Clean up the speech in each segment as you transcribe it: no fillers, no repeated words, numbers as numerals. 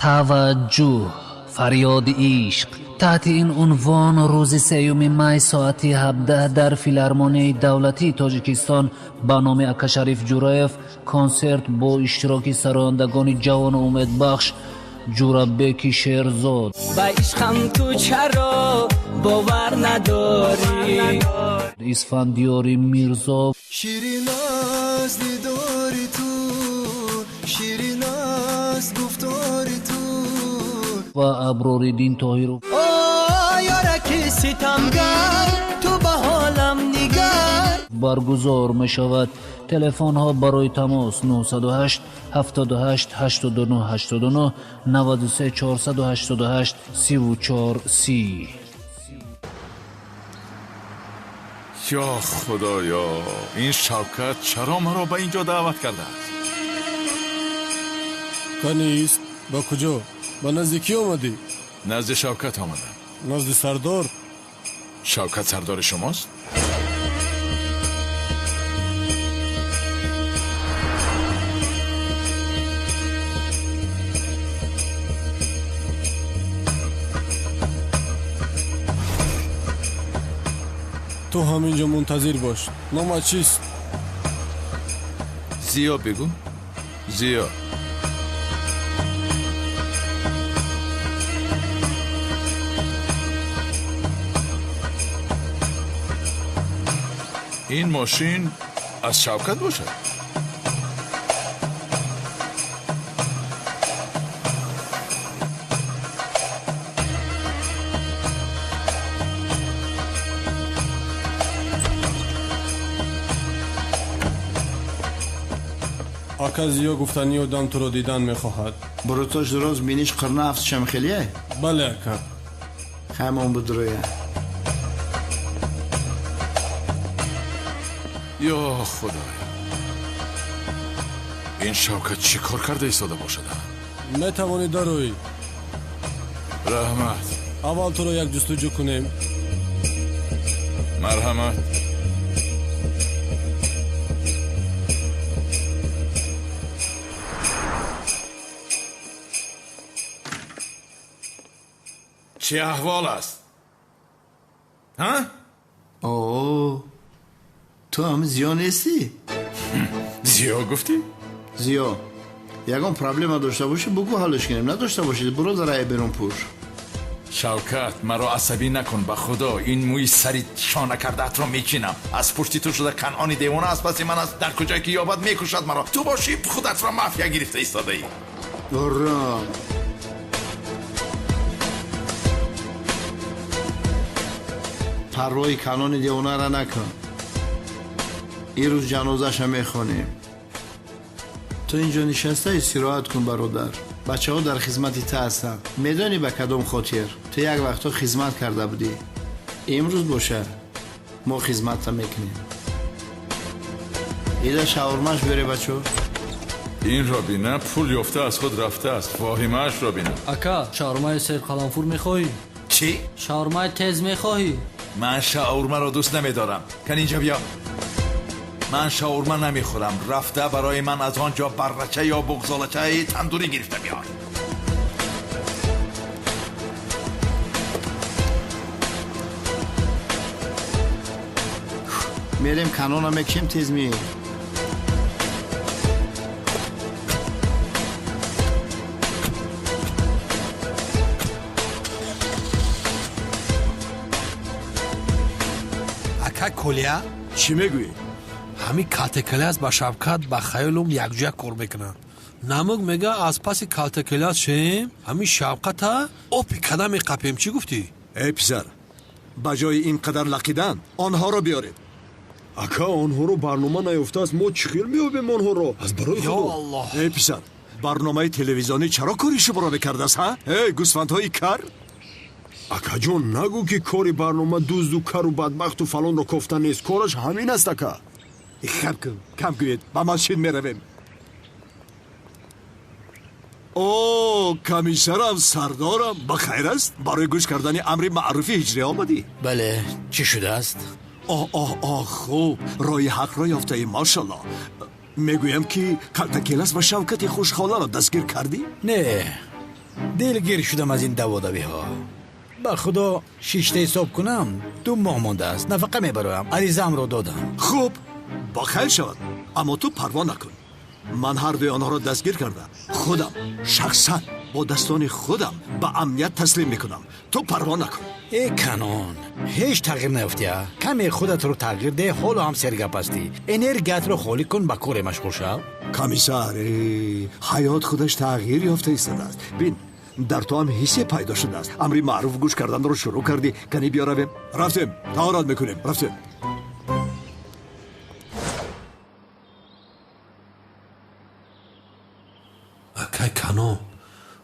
Таваҷҷӯҳ, фарёди ишқ. Таҳти ин унвон рӯзи 3 май соати 17 дар филармонияи давлатии Тоҷикистон ба номи Акашариф Ҷураев консерт бо иштироки сарояндагони ҷавону умедбахш Ҷурабеки Шерзод, ба ишқам ту чаро бовар надорӣ, Исфандиёри Мирзо, ширин аст дидори ту, ширин аст гуфтори ту, ва Аброриддин Тоҳиров. О ёраки ситамгар, ту ба ҳолам нигар. Баргузор мешавад. Телефонҳо барои тамос 908 78 89 89, 93 488 34 30. Ё Худоё, ин Шавкат чаро маро ба ин ҷо даъват кардааст? Канист, ба куҷо, ба назди кӣ омадӣ? Назди Шавкат омадам. Назди сардор? Шавкат сардори шумост? Ту ҳаминҷо мунтазир бош. Номат чист? Зиё бигӯ, Зиё. Ин мошин аз Шавкат бошад? Ака Зиё, гуфтани одам туро дидан мехоҳад. Бурутош дуроз, биниш қирна афтшам хелие? Бале, ака. Ҳамон будроя. Ё Худоё, ин Шавкат чӣ кор карда истода бошад? Метавонӣ дароӣ. Раҳмат. Аввал туро як ҷустуҷӯ кунем. Марҳамат. Чӣ аҳвол аст, ҳа? О, ту ҳам Зиё нестӣ? Зиё гуфтӣ? Зиё, ягон проблема дошта бошӣ, бугӯ, ҳаллиш кунем. Надошта бошӣ, буро, дарая берун пӯш. Шавкат, маро асабӣ накун, ба Худо, ин мӯи сари шона кардаатро мечинам. Аз пушти ту шуда Канъони девона аз паси ман аст, дар куҷое ки ёбад, мекушад маро. Ту бошӣ, худатро мафия гирифта истодаӣ. Ором. Парвои Канони девонара накун. Ин рӯз ҷанозаша мехонем. Ту инҷо нишаста истироҳат кун, бародар. Бачаҳо дар хизмати ту ҳастанд. Медонӣ, ба кадом хотир? Ту як вақтҳо хизмат карда будӣ. Имрӯз боша, мо хизматта мекунем. Ида шаурмаш бере, бачо. Инро бина, пул ёфта аз худ рафтааст, воҳимаашро бина. Ака, шаурмаи серқаламфур мехоҳӣ? Чӣ? Шаурмаи тез мехоҳӣ? Ман шаурмаро дӯст намедорам. Кан инҷа биё. Ман шаурма намехӯрам. Рафта барои ман аз он ҷо баррача ё буғзолачаи тандурӣ гирифта биёр. Мерем, Канона мекушем, тез меем. Ака Колия. Чӣ мегӯӣ? Ҳамин Калтакелас ба Шавкат ба хаёлум якҷоя кор мекунанд. Намук мега, аз паси Калтакелас шем, ҳамин Шавқата опи када меқапем. Чӣ гуфтӣ? Эй писар, ба ҷои ин қадар лақидан онҳоро биёред. Ака, онҳоро барнома наёфтааст. Мо чӣ хел меёбем онҳоро, аз барои Ё Худо? Аллоҳ! Эй писар, барномаи телевизионӣ чаро кори шуморо мекардааст, ҳа? Эй гӯсфандҳои кар! Акаҷон, нагӯ, ки кори барнома дузду кару бадбахту фалонро кофта нест. Кораш ҳамин аст, ака. Хам кун, кам гӯед, ба масҷид меравем. О, комиссарам, сардорам, ба хайр аст? Барои гӯш кардани амри маъруфи ҳиҷрӣ омадӣ? Бале, чӣ шудааст? Оҳ, оҳ, оҳ, хуб, роҳи ҳақро ёфтаӣ, машалло. Мегӯям, ки Калтакелас ва Шавкати хушхоларо дастгир кардӣ? Не. Дилгир шудам аз ин даводавиҳо. Ба худо шишта ҳисоб кунам, 2 моҳ мондааст. Нафақа мебароям, аризаамро додам. Хуб, ба хайр шавад, аммо ту парво накун. Ман ҳар дуи онҳоро дастгир кардам. Худам шахсан бо дастони худам ба амният таслим мекунам. Ту парво накун. Э Канон, ҳеҷ тағйир наёфтия. Каме худатро тағйир деҳ, ҳоло ҳам сергап ҳастӣ. Энергиятро холӣ кун, ба коре машғул шав. Комиссар, ҳаёт худаш тағйир ёфта истодааст. Бин, дар ту ҳам ҳиссе пайдо шудааст. Амри маъруф гӯш карданро шурӯъ кардӣ. Кани биё равем. Рафтем, таҳорат мекунем. Рафтем. Акай Канон,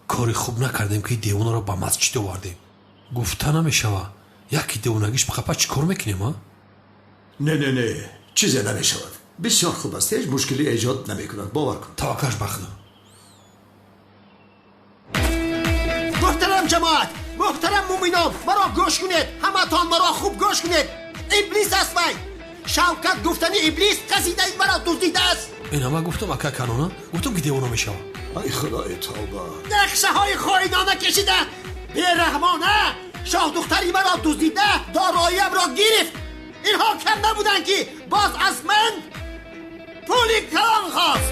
кори хуб накардем, ки девонаро ба масҷид овардем. Гуфта намешава, яке девонагиш бихапа чӣ кор мекунем, а? Не, не, не, чизе намешавад. Бисёр хуб аст, ҳеҷ мушкилӣ эҷод намекунад, бовар кун. Таваккалш ба Худо. Муҳтарам ҷамоат, муҳтарам муъминон, маро гӯш кунед, ҳаматон маро хуб гӯш кунед. Иблис аст вай. Шавкат гуфтани иблис қасидаи маро дуздидааст. Ин ҳама гуфтам, ака Канона, гуфтам ки девона мешава. Ай худои тавба. Нақшаҳои хоинона кашида, бераҳмона шоҳдухтари маро дуздида, дороиамро гирифт. Инҳо кам набуданд, ки боз аз ман пули калон хост.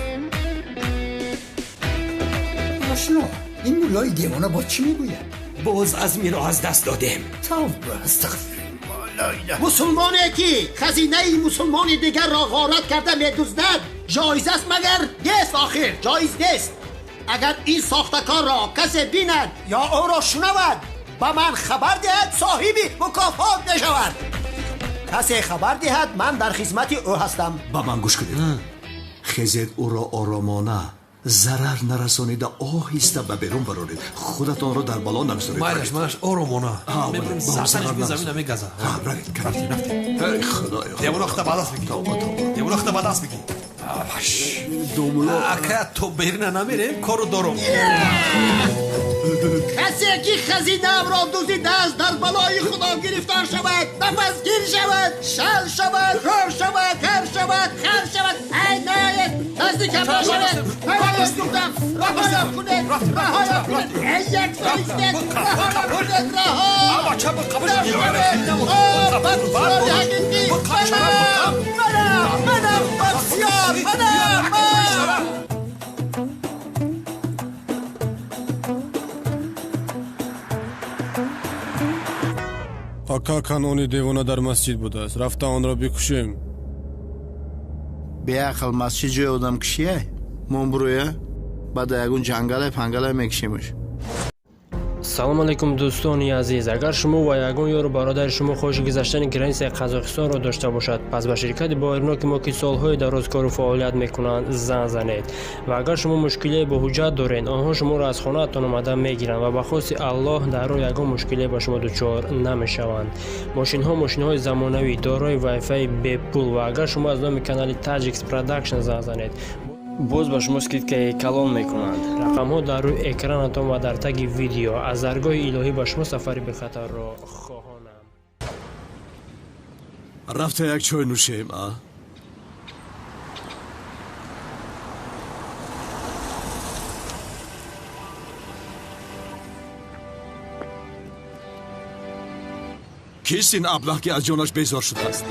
Ошно, ин муллои девона боз чӣ мегӯяд? Боз азмиро аз даст додем. Тавба, астағфируллоҳ. Мусулмоне ки хазинаи мусулмони дигарро ғорат карда медуздад, ҷоиз аст магар? Нест, охир ҷоиз нест. Агар ин сохтакорро касе бинад ё ӯро шунавад, ба ман хабар диҳад, соҳиби мукофот мешавад. Касе хабар диҳад, ман дар хизмати ӯ ҳастам. Ба ман гӯш кунед. Хезед ӯро оромона, зарар нарасонида, оҳиста ба берун бароред. Худатонро дар бало нагузоред. Майлаш, майлаш, оромона. Мебарем, сарсараш замина мегаза. Равед, рафтем, рафтем. Эй худои, девона худо ба даст бигир. Тавба, тавба. Девона худо ба даст бигир. Ака, то берина намерем, кору дорум. Касе ки хазинаамро дуздидааст, дар балои худо гирифтор шавад, нафасгир шавад, шал шавад, кор шавад, кар шавад, хар шавад. Ай наед, наздикам нашавед. Раҳоям гуфтам, раҳоям кунед, раҳоям кунед. Эй як соистед, раҳоям кунед, раҳо. Бадсиёри ҳақиқӣ, манам, манам, манам, бадсиёр, манам, манам. Ака Канони девона дар масҷид будааст. Рафта онро бикушем. Беақл, масҷид ҷои одамкушия? Мон буроя, баъд ягон ҷангалай пангалай мекушемш. Салом алейкум, дӯстони азиз. Агар шумо ва ягон ёру бародари шумо хоҳиши гузаштани границаи Қазоқистонро дошта бошад, пас ба ширкати боирноки мо, ки солҳои дароз кору фаъолият мекунанд, занг занед. Ва агар шумо мушкилие бо ҳуҷҷат доред, онҳо шуморо аз хонаатон омада мегиранд ва ба хости Аллоҳ дар роҳ ягон мушкилие ба шумо дучор намешаванд. Мошинҳо мошинҳои замонавӣ, дорои вайфаи бепул, ва агар шумо аз номи канали Tajix Production занг занед, боз ба шумо скидкаи калон мекунанд. Рақамҳо дар рӯи экранатон ва дар таги видео. Аз даргоҳи илоҳӣ ба шумо сафари бехатарро хоҳонам. Рафта як чой нӯшем, а? Кист ин аблаҳ, ки аз ҷонаш безор шудааст?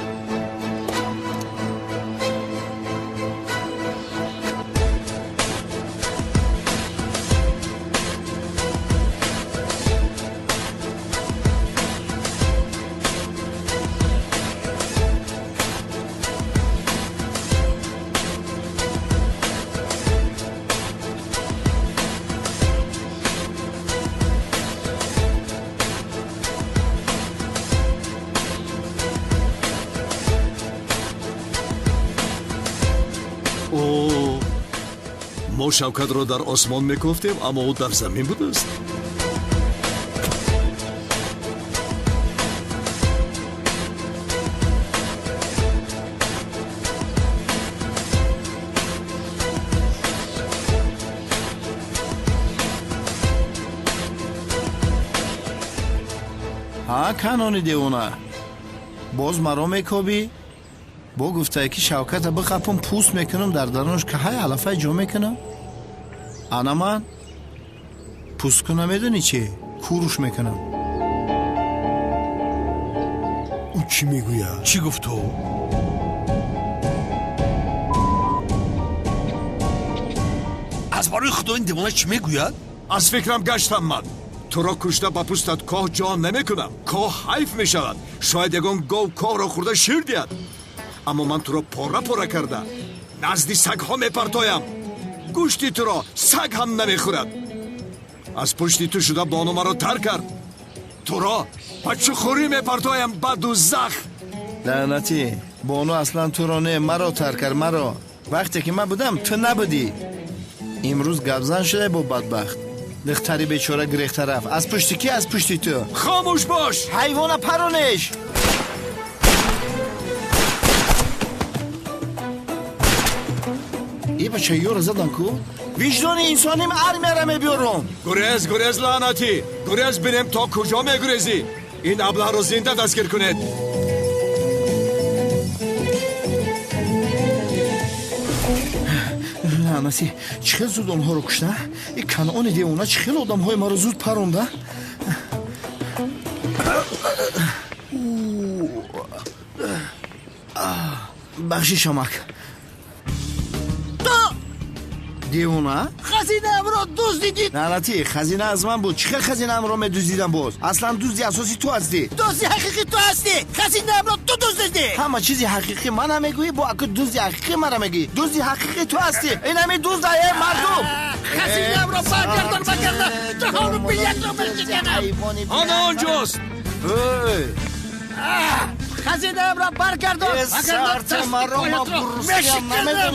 Мо Шавкатро дар осмон мекофтем, аммо ӯ дар замин будааст. Ҳа, Канони девона, боз маро мекобӣ? Бо гуфтае ки Шавката бихапум, пӯст мекунам, дар дарунаш каҳай алафай ҷо мекунам. Ана ман Пуст куна медонӣ чи? Куруш мекунам. Ӯ чӣ мегӯяд? Чӣ гуфт ӯ? Аз барои худо ин девона чӣ мегӯяд? Аз фикрам гаштам ман. Туро кушта ба пӯстат коҳ ҷо намекунам. Коҳ ҳайф мешавад. Шояд ягон гов коҳро хӯрда шир диҳад. Аммо ман туро пора-пора карда назди сагҳо мепартоям. Гӯшти туро саг ҳам намехӯрад. Аз пушти ту шуда бону маро тарк кард. Туро ба чуқурӣ мепартоям, ба дузах. Лаънатӣ, бону аслан туро не, маро тарк кард, маро. Вақте ки ман будам, ту набудӣ. Имрӯз гапзан шуда бо бадбахт. Духтари бечора гирехта рафт. Аз пушти ки? Аз пушти ту. Хомӯш бош! Ҳайвона паронеш! Е бача, ёро задан ку? Виҷдони инсоним армияра мебиёрум. Гурез, гурез, лаънатӣ! Гурез, бинем то куҷо мегурезӣ. Ин аблаҳро зинда дастгир кунед. Лаънатӣ, чӣ хел зуд онҳоро кушта? И Канъони девона чӣ хел одамҳои маро зуд паронда? Бахшиш, амак. Девона? Хазинаамро дуздидӣ! Лаънатӣ, хазина аз ман буд. Чӣ хел хазинаамро медуздидам боз? Аслан дузди асосӣ ту ҳастӣ. Дузди ҳақиқӣ ту ҳастӣ! Хазинаамро ту дуздидӣ! Ҳама чизи ҳақиқӣ мана мегӯӣ, бо аку дузди ҳақиқӣ мара мегӯӣ. Дузди ҳақиқӣ ту ҳастӣ. Ин ҳамин дузд, э мардум! Хазинаамро баргардон, вагарна ҷаҳону билятро мешиканам! Ана онҷост! Хазинаамро баргардон, вагарна дасти мешиканам!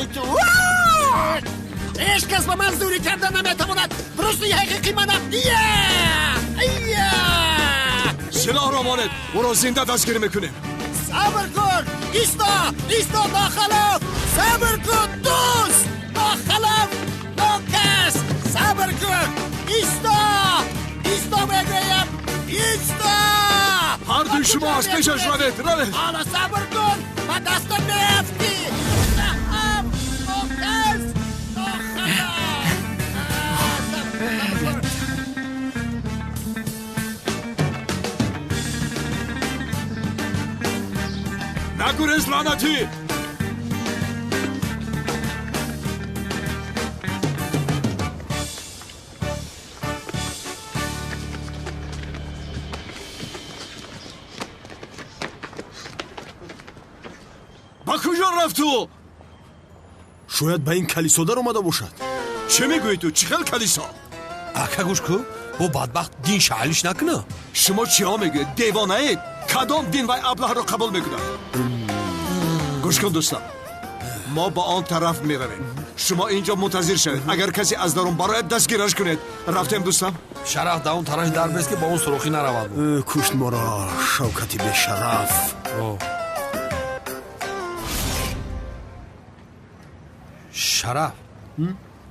Ҳеҷ кас ба ман зӯрӣ карда наметавонад. Брусли ҳақиқӣ манам. Силоҳро монед, ӯро зинда дастгир мекунем. Сабр кун, исто, исто, нохалаф. Сабр кун, дӯст, нохалаф, нокас. Сабр кун, исто, исто мегӯям, исто. Ҳардуи шумо аз пешаш равед, равед. Ҳоло сабр кун, ба дастам меафтӣ. Нокас. Нагурез, лаънатӣ! Ба куҷо рафт ӯ? Шояд ба ин калисо даромада бошад. Чӣ мегӯӣ ту? Чӣ хел калисо? Ака, гӯш кун, бо бадбахт дин шаҳлиш накуна. Шумо чиҳо мегӯед? Девонаед? Кадом дин вай аблаҳро қабул мекунад? Гӯш кун, дӯстам, мо ба он тараф меравем. Шумо инҷо мунтазир шавед. Агар касе аз дарун барояд, дастгираш кунед. Рафтем, дӯстам. Шараф да он тарафи дар бест, ки ба он сурохӣ наравад. Кушт моро Шавкати бешараф. Шараф,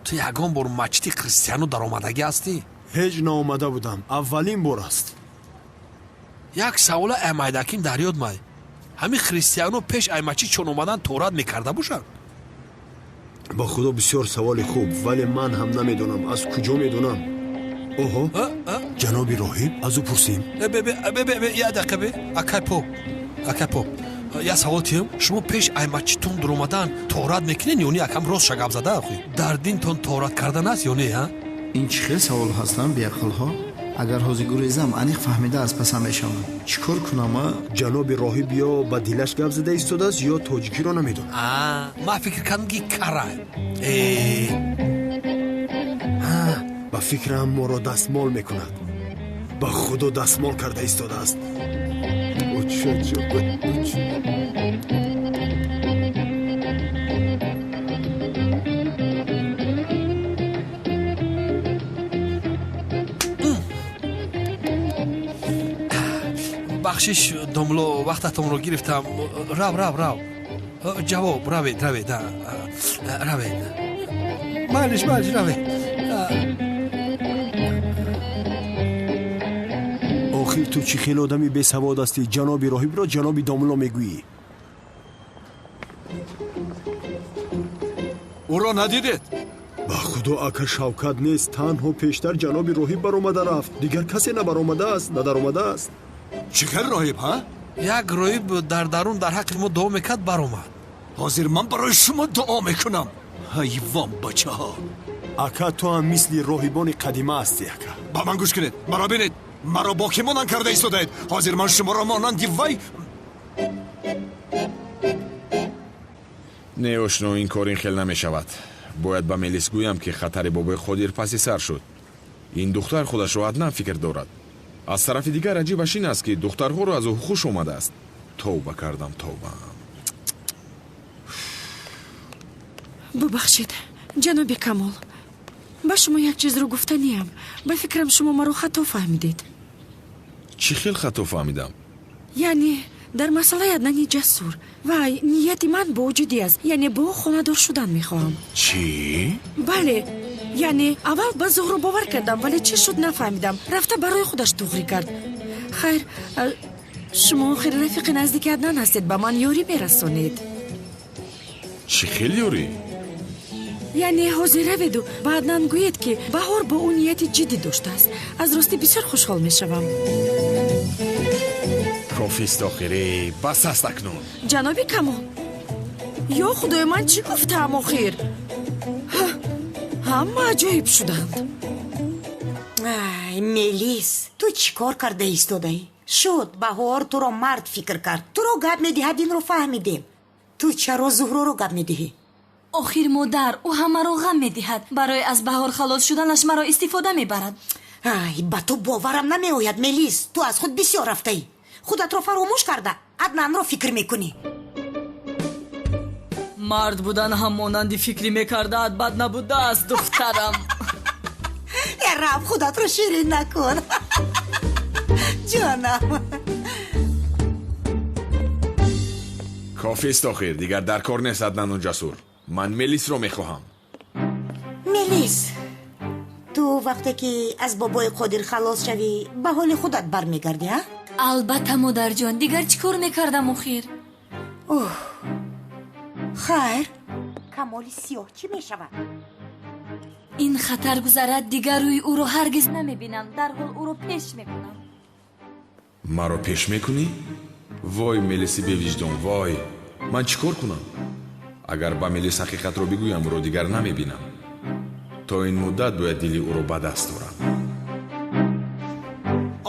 ту ягон бор мачиди христиану даромадагӣ ҳастӣ? Ҳеҷ наомада будам, аввалин бор аст. Як савола аймайдаким дар ёд май. Ҳамин христиано пеш ай мачид чон омадан торат мекарда бошанд? Ба худо, бисёр саволи хуб, вале ман ҳам намедонам, аз куҷо медонам. Оҳо, ҷаноби роҳиб, аз ӯ пурсем. Як дақиқа, бе, акай поп, акай поп, як савол тиҳам. Шумо пеш ай мачидтон дуромадан торат мекунед ё не? Акам рост шагап зада, охи дар динтон торат кардан аст ё не? Ин чӣ хел савол ҳастанд, беақлҳо? Агар ҳозир гурезам, аниқ фаҳмида аз пасам мешавам. Чӣ кор кунам? Ҷаноби роҳиб ё ба дилаш гап зада истодааст, ё тоҷикиро намедонад. Ман фикр кардам, ки кара. Ба фикрам, моро дастмол мекунад. Ба худо, дастмол карда истодааст. Бахшиш, домло, вақтатонро гирифтам. Рав, рав, рав, ҷавоб, равед, равед, равед, майлиш, майлиш, равед. Охир ту чӣ хел одами бесавод ҳастӣ? Ҷаноби роҳибро ҷаноби домло мегӯӣ. Ӯро надидед? Ба худо, ака, Шавкат нест. Танҳо пештар ҷаноби роҳиб баромада рафт, дигар касе набаромадааст, надаромадааст. Чӣ хел роҳиб, ҳа? Як роҳиб дар дарун дар ҳаққи мо дуо мекард, баромад. Ҳозир ман барои шумо дуо мекунам, ҳайвон бачаҳо. Ака, ту ҳам мисли роҳибони қадима ҳастӣ, ака. Ба ман гӯш кунед, маро бинед, маро бо кӣ монанд карда истодаед? Ҳозир ман шуморо монанди вай. Не, ошно, ин кор ин хел намешавад. Бояд ба Мелис гӯям, ки хатари бобои Қодир паси сар шуд. Ин духтар худашро Аднан фикр дорад. Аз тарафи дигар, аҷибаш ин аст, ки духтарҳоро аз ӯ хуш омадааст. Тавба кардам, тавба. Бубахшед, ҷаноби Камол, ба шумо як чизро гуфтаниям. Ба фикрам, шумо маро хато фаҳмидед. Чӣ хел хато фаҳмидам? Яъне дар масъалаи Аднани Ҷасур. Вай, нияти ман бо ӯ ҷиддӣ аст, яъне бо ӯ хонадор шудан мехоҳам. Чӣ? Бале, яъне аввал ба Зуҳро бовар кардам, вале чӣ шуд, нафаҳмидам, рафта барои худаш туғрӣ кард. Хайр, шумо охир рафиқи наздики Аднан ҳастед, ба ман ёрӣ мерасонед. Чӣ хел ёрӣ? Яъне ҳозир раведу ба Аднан гӯед, ки Баҳор бо ӯ нияти ҷиддӣ доштааст. Аз ростӣ бисёр хушҳол мешавам. Кофист охире, бас аст акнун. Ҷаноби Камол, ё худои ман, чӣ гуфтаам охир? Ҳама аҷоиб шуданд. Ай, Мелис, ту чӣ кор карда истодаӣ? Шуд, Баҳор туро мард фикр кард, туро гап медиҳад, инро фаҳмидем. Ту чаро Зуҳроро гап медиҳӣ? Охир, модар, ӯ ҳамаро ғам медиҳад. Барои аз Баҳор халос шуданаш маро истифода мебарад. Ай, ба ту боварам намеояд, Мелис. Ту аз худ бисёр рафтаӣ, худатро фаромӯш карда, Аднанро фикр мекунӣ. Мард будан ҳам монанди фикрӣ мекардаат бад набудааст, духтарам. Э, раб, худатро ширин накун, ҷонам. Кофист охир, дигар дар кор нест Аднану Ҷасур. Ман Мелисро мехоҳам. Мелис, ту вақте ки аз бобои Қодир халос шавӣ, ба ҳоли худат бармегардӣ, а? Албатта, модарҷон, дигар чӣ кор мекардам охир? Оҳ, хайр, Камоли Сиёҳ чӣ мешавад? Ин хатар гузарад, дигар рӯи ӯро ҳаргиз намебинам. Дарҳол ӯро пеш мекунам. Маро пеш мекунӣ? Вой, Мелиси бевиҷдон, вой! Ман чӣ кор кунам? Агар ба Мелис ҳақиқатро бигӯям, ӯро дигар намебинам. То ин муддат бояд дили ӯро ба даст орам.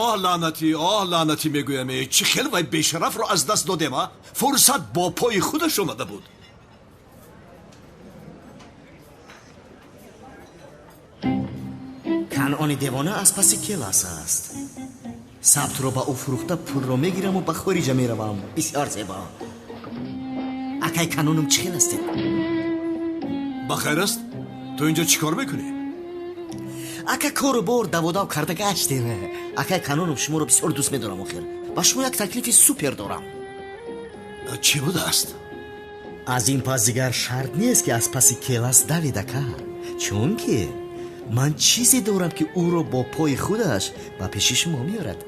Оҳ, лаънатӣ, оҳ, лаънатӣ мегӯям, чӣ хел вай бешарафро аз даст додем, а? Фурсат бо пои худаш омада буд. Канъони девона аз паси Келас аст. Сабтро ба ӯ фурӯхта, пулро мегираму ба хориҷа меравам. Бисёр зебо. Акай Канонум, чӣ хел ҳастед? Ба хайр аст. Ту инҷо чӣ кор мекунӣ? Ака, кору бор даводав карда гаштем. Акай Канонум, шуморо бисёр дӯст медорам. Охир ба шумо як таклифи супер дорам. Чӣ будааст? Аз ин пас дигар шарт нест, ки аз паси Келас давед, ака, чунки ман чизе дорам, ки ӯро бо пои худаш ба пеши шумо меорад.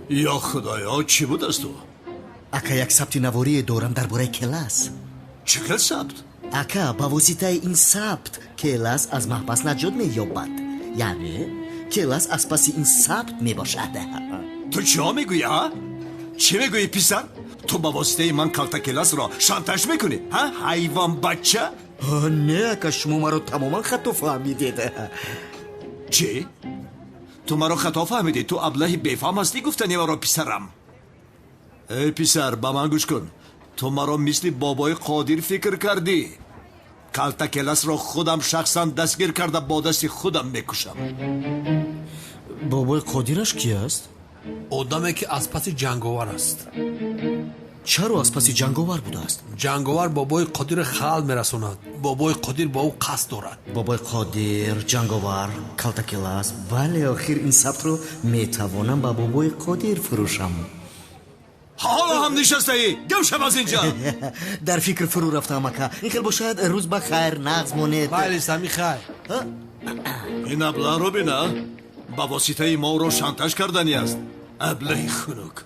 Ё худоё, чӣ будааст ӯ? Ака, як сабти наворие дорам дар бораи Келас. Чӣ хел сабт? Ака, ба воситаи ин сабт Келас аз маҳбас наҷот меёбад. Яъне Келас аз паси ин сабт мебошад. Ту чиҳо мегӯӣ, а? Чӣ мегӯӣ, писар? Ту ба воситаи ман калта Келасро шантаж мекунӣ, ҳа, ҳайвон бача? Не, ака, шумо маро тамоман хато фаҳмидед. Чӣ? Ту маро хато фаҳмидӣ? Ту аблаҳи бефаҳм ҳастӣ, гуфтани маро, писарам. Эй писар, ба ман гӯш кун. Ту маро мисли бобои Қодир фикр кардӣ. Калта Келасро худам шахсан дастгир карда, бо дасти худам мекушам. Бобои Қодираш ки аст? Одаме, ки аз паси Ҷанговар аст. Чаро аз паси Ҷанговар будааст? Ҷанговар бобои Қодирро халал мерасонад. Бобои Қодир бо ӯ қасд дорад. Бобои Қодир, Ҷанговар, Калтакелас. Бале, охир ин сабтро метавонам ба бобои Қодир фурӯшам. Ҳоло ҳам нишастаӣ? Гам шав аз инҷа. Дар фикр фурӯ рафтаам, ака. Ин хел бошад, рӯз ба хайр, нағз монед. Бале, сами хайр. Ин аблаҳро бина, ба воситаи мо ӯро шантаж кардани аст. Аблаҳи хунук.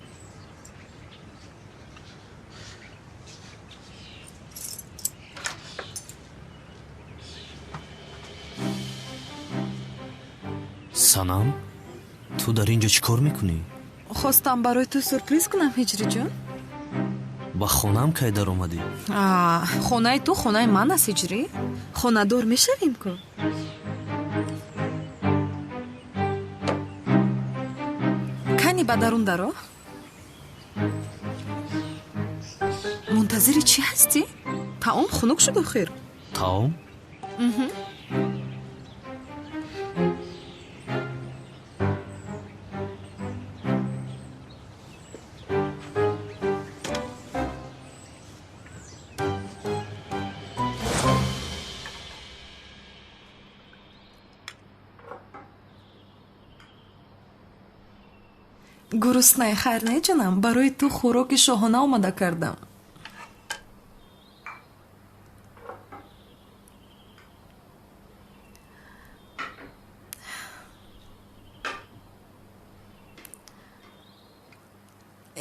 Санам, ту дар ин ҷо чӣ кор мекунӣ? Хостам барои ту сюрприз кунам, Ҳиҷриҷон. Ба хонаам кай даромадӣ? Хонаи ту хонаи ман аст, Ҳиҷрӣ. Хонадор мешавем ку. Кани ба дарун даро. Мунтазири чӣ ҳастӣ? Таом хунук шуд охир. Таом? Гуруснаи, хайр не, ҷонам? Барои ту хӯроки шоҳона омода кардам.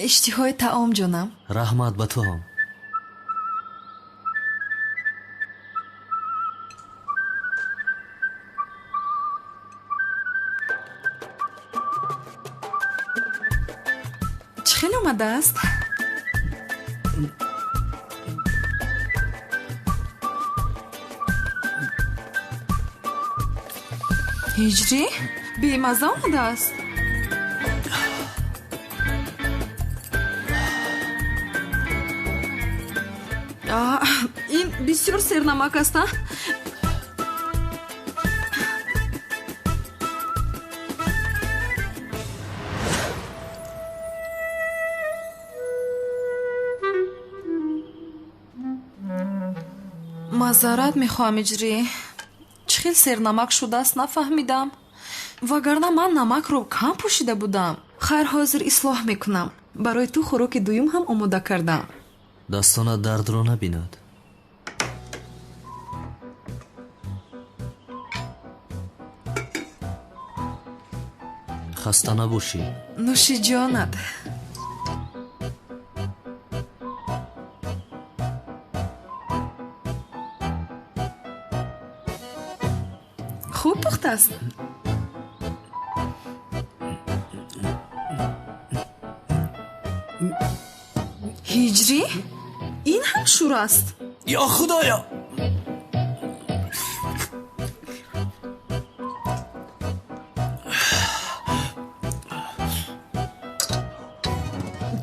Иштиҳои таом, ҷонам. Раҳмат ба ту ҳам. Чӣ хел омадааст? Ҳиҷрӣ, бемазза омадааст. Ин бисёр сернамак аст, а? Маъзарат мехоҳам, Иҷрӣ. Чӣ хел сернамак шудааст, нафаҳмидам. Вагарна ман намакро кам пӯшида будам. Хайр, ҳозир ислоҳ мекунам. Барои ту хӯроки дуюм ҳам омода кардам. Дастонат дардро набинад. Хаста набошӣ. Нӯши ҷонат. Хуб пухтааст. Ҳиҷрӣ, ин ҳам шур аст. Ё Худоё!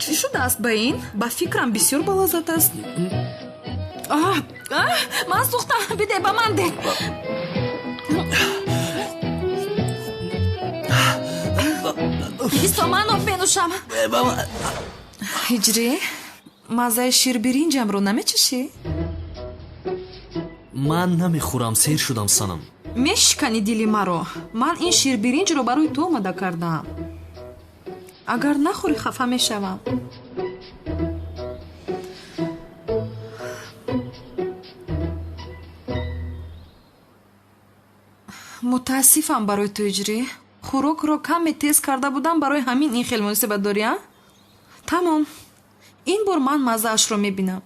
Чӣ шудааст ба ин? Ба фикрам, бисёр балаззат аст. Ман сӯхтам, биде ба ман, де. Исто, ман об менӯшам. Ҳиҷрӣ, маззаи ширбиринҷамро намечашӣ? Ман намехӯрам, сер шудам, Санам. Мешикани дили маро. Ман ин ширбиринҷро барои ту омода кардаам. Агар нахӯрӣ, хафа мешавам. Мутаассифам барои ту, Иҷрӣ. Хӯрокро каме тез карда будам, барои ҳамин ин хел муносибат дорӣ, а? Тамом, ин бор ман маззаашро мебинам.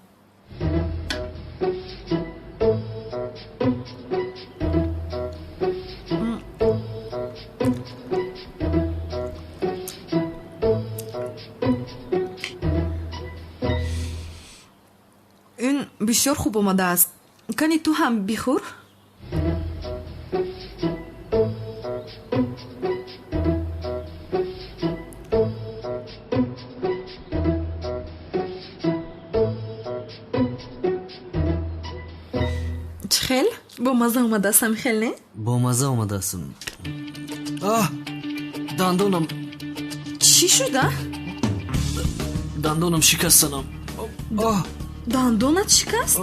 Ин бисёр хуб омадааст. Кани ту ҳам бихӯр. Чӣ хел бомазза омадааст, ҳами хел не? Бомазза омадаастм. Аҳ, дандонам. Чӣ шуда? Дандонам шикаст, Санам. Дандонат шикаст?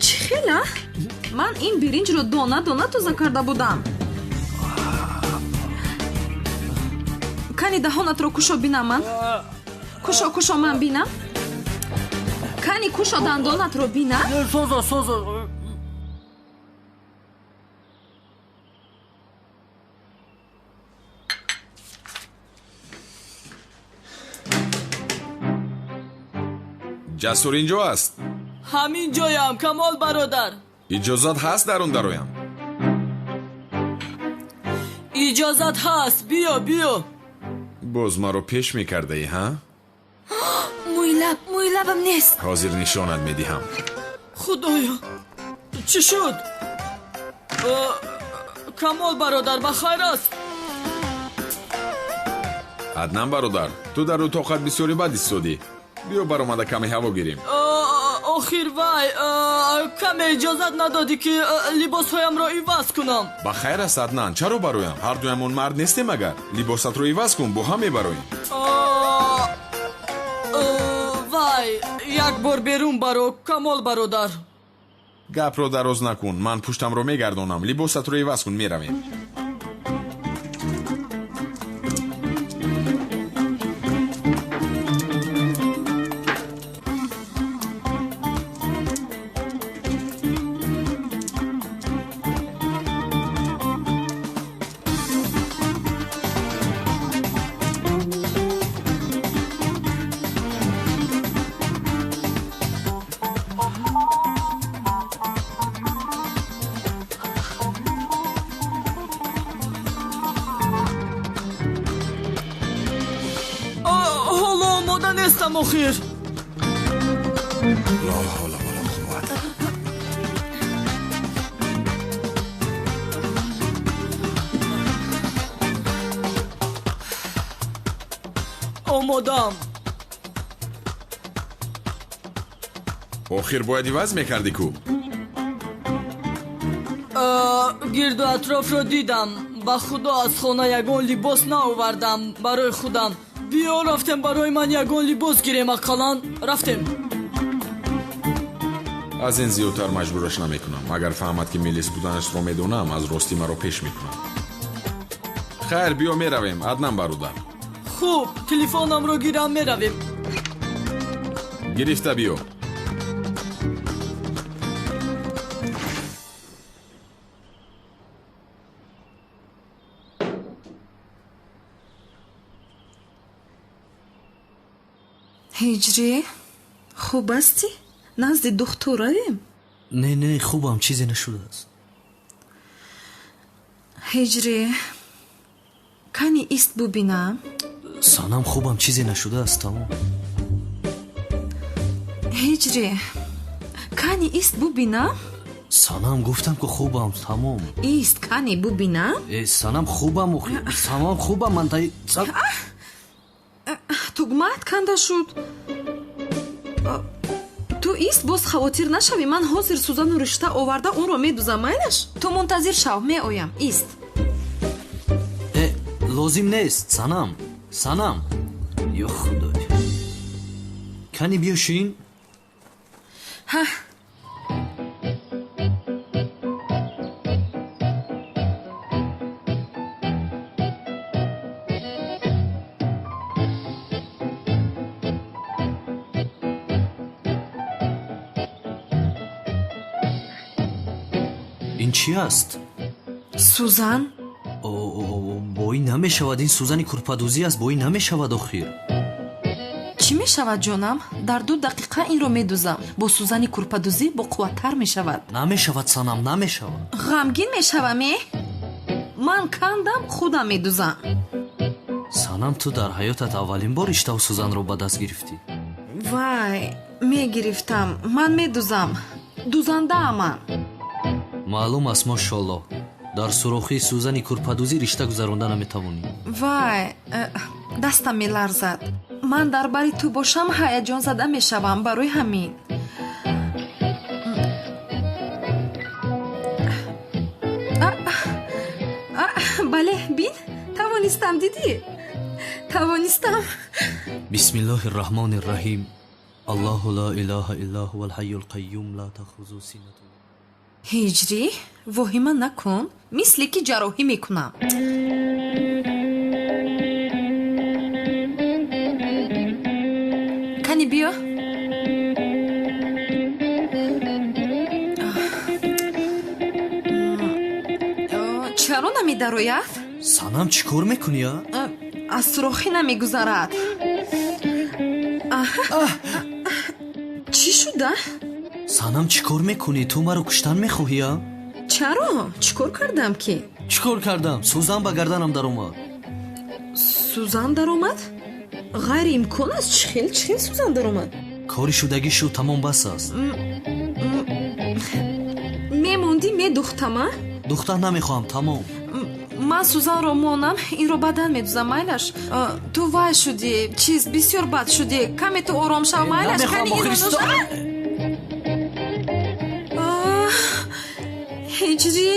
Чӣ хел, а? Ман ин биринҷро дона дона тоза карда будам. Кани даҳонатро кушо, бинам ман. Кушо, кушо, ман бинам. Кани кушо, дандонатро бинам. Соза, соза. Ҷасур инҷо аст? Ҳамин ҷоям, Камол бародар. Иҷозат ҳаст дарун дароям? Иҷозат ҳаст, биё, биё. Боз маро пеш мекардаӣ, ҳа? Мӯи лаб, мӯи лабам нест. Ҳозир нишонат медиҳам. Худоё, чӣ шуд? Камол бародар, ба хайр аст? Аднан бародар, ту дар утоқат бисёри бад истодӣ. Биё баромада каме ҳаво гирем. Охир вай, каме иҷозат надодӣ, ки либосҳоямро иваз кунам. Ба хайр аст, Аднан, чаро бароям? Ҳардуямон мард нестем агар. Либосатро иваз кун, бо ҳам мебароем. Вай, як бор берун баро, Камол бародар. Гапро дароз накун, ман пуштамро мегардонам. Либосатро иваз кун, меравем. Нестам охир. Ло ҳавла вала қувват. Омодам. Охир бояд иваз мекардӣ ку? Гирду атрофро дидам. Ба худо аз хона ягон либос наовардам барои худам. Биё рафтем, барои ман ягон либос гирем, ақаллан рафтем. Аз ин зиёдтар маҷбураш намекунам. Агар фаҳмад, ки милис буданашро медонам, аз ростӣ маро пеш мекунад. Хайр, биё меравем, Аднан бародар. Хуб, телефонамро гирам, меравем. Гирифта биё. Ҳиҷрӣ, хуб ҳастӣ? Назди духтур равем? Не, не, хубам, чизе нашудааст. Ҳиҷрӣ, кани ист бубинам? Санам, хубам, чизе нашудааст, тамом. Ҳиҷрӣ, кани ист бубинам? Санам, гуфтам ки хубам, тамом. Ист, кани бубинам? Э, санам, хубам, санам, хубам, ман тай... Тугмаат канда шуд. Ту ист, боз хавотир нашавӣ, ман ҳозир сӯзану ришта оварда онро медузам, майлаш? Ту мунтазир шав, меоям, ист. Э, лозим нест, санам, санам. Ё худой. Кани биё шин? Ҳа. Ин чӣ аст? Сӯзан. Бо ин намешавад, ин сӯзани курпадӯзӣ аст, бо ин намешавад охир. Чӣ мешавад, ҷонам? Дар 2 дақиқа инро медузам. Бо сӯзани курпадӯзӣ боқувваттар мешавад. Намешавад, санам, намешавад. Ғамгин мешавам, э? Ман кандам, худам медузам. Санам, ту дар ҳаётат аввалин бор риштаву сӯзанро ба даст гирифтӣ. Вай, мегирифтам. Ман медузам. Дузандаам ман. Маълум аст, мошолло, дар сурохии сӯзани курпадӯзӣ ришта гузаронда наметавонӣ. Вай, дастам меларзад. Ман дар бари ту бошам ҳаяҷонзада мешавам, барои ҳамин. Бале, бин, тавонистам, дидӣ? Тавонистам. Бисмиллоҳи рраҳмони рраҳим. Аллоҳу ла илоҳа илла ҳувал ҳайюл қайюм ла таъхузуҳу синатун. Ҳиҷрӣ, воҳима накун, мисле ки ҷарроҳӣ мекунам. Кани биё. Чаро намедарояд? Санам, чӣ кор мекунӣ, а? Аз сурохӣ намегузарад. Чӣ шуда? Санам, чӣ кор мекунӣ? Ту маро куштан мехоҳӣ, а? Чаро? Чӣ кор кардам ки? Чӣ кор кардам? Сӯзан ба гарданам даромад. Сӯзан даромад? Ғайриимкон аст. Чӣ хел, чӣ хел сӯзан даромад? Кори шудагӣ шуд, тамом, бас аст. Мемондӣ, медухтам, а? Духтан намехоҳам, тамом. Ман сӯзанро монам, инро баъдан медузам, майлаш. Ту вай шудӣ, чиз, бисёр бад шудӣ. Каме ту ором шав, майлаш. Намехоҳам, охири. Ҳиҷрӣ,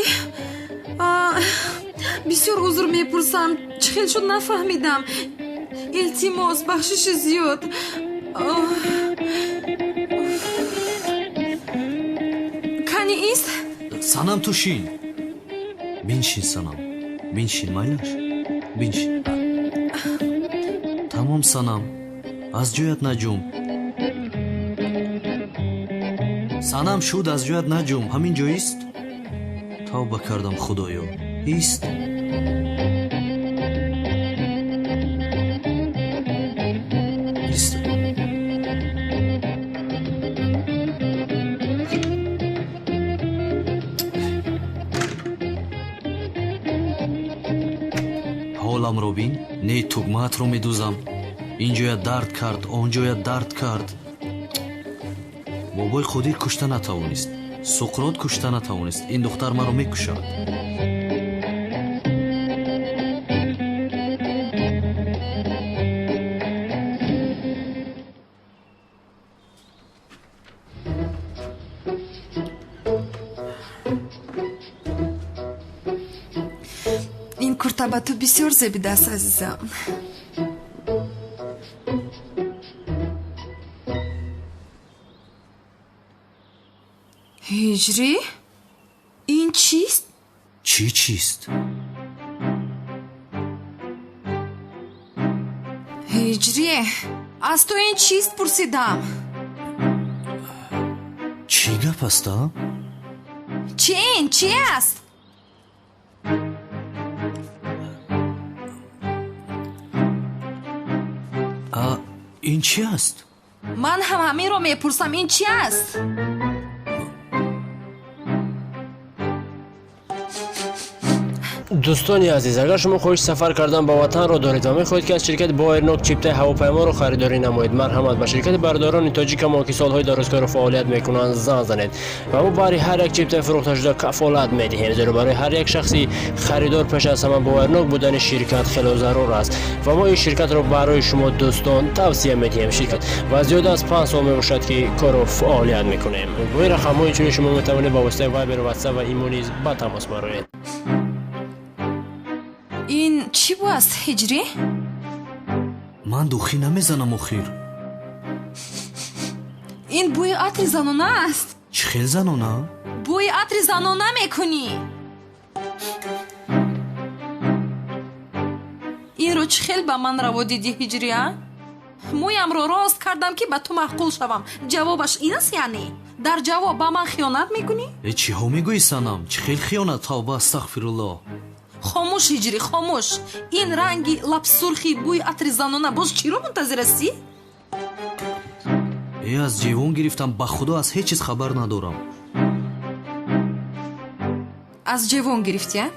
бисёр узр мепурсам, чӣ хел шуд нафаҳмидам. Илтимос, бахшиши зиёд. Кани ист? Санам, ту шин, биншин, санам, биншин, майлаш, биншин. Тамом, санам, аз ҷоят наҷум. Санам, шуд, аз ҷоят наҷум, ҳамин ҷо ист. Тавба кардам, худоё, ист. Ист. Ҳоламро бин, не тугмаатро медузам. Ин ҷоя дард кард, он ҷоя дард кард. Бобои Қодир кушта натавонист, Суқрот кушта натавонист, ин духтар маро мекушад. Ин курта ба ту бисёр зебидааст, азизам. Ҳиҷрӣ, ин чист? Чӣ чист? Ҳиҷрӣ, аз ту ин чист пурсидам. Чӣ гап аст, а? Чи ин чи аст? Ин чӣ аст? Ман ҳам ҳаминро мепурсам, ин чӣ аст? Дӯстони азиз, агар шумо хоҳиши сафар кардан ба ватанро доред ва мехоҳед, ки аз ширкати Боэрнок чиптаи ҳавопайморо харидорӣ намоед, марҳамат, ба ширкати бародарони тоҷикамо, ки солҳои дарозкору фаъолият мекунанд, занг занед ва мо баҳри ҳар як чиптаи фурӯхташуда кафолат медиҳем, зеро барои ҳар як шахси харидор пеш аз ҳама боварнок будани ширкат хело зарур аст ва мо ин ширкатро барои шумо дӯстон тавсия медиҳем. Ширкат ва зиёда аз 5 сол мебошад, ки кору фаъолият мекунем. Бо ин рақамҳо инчунин шумо метавонед ба воситаи Вайбер, Ватсап ва Имо низ ба тамос бароед. Ин чӣ бу аст, Ҳиҷрӣ? Ман духӣ намезанам, охир. Ин бӯи атри занона аст. Чӣ хел занона? Бӯи атри занона мекунӣ. Инро чӣ хел ба ман раво дидӣ, Ҳиҷрӣ, а? Мӯямро рост кардам, ки ба ту маъқул шавам. Ҷавобаш ин аст, яъне? Дар ҷавоб ба ман хиёнат мекунӣ? Э, чиҳо мегӯӣ, санам? Чӣ хел хиёнат? Тавба, астағфируллоҳ. Хомӯш, Ҳиҷрӣ, хомӯш. Ин ранги лабсурхи, бӯи атри занона, боз чиро мунтазир ҳастӣ? Э, аз ҷевон гирифтам, ба худо, аз ҳеҷ чиз хабар надорам. Аз ҷевон гирифтӣ, а?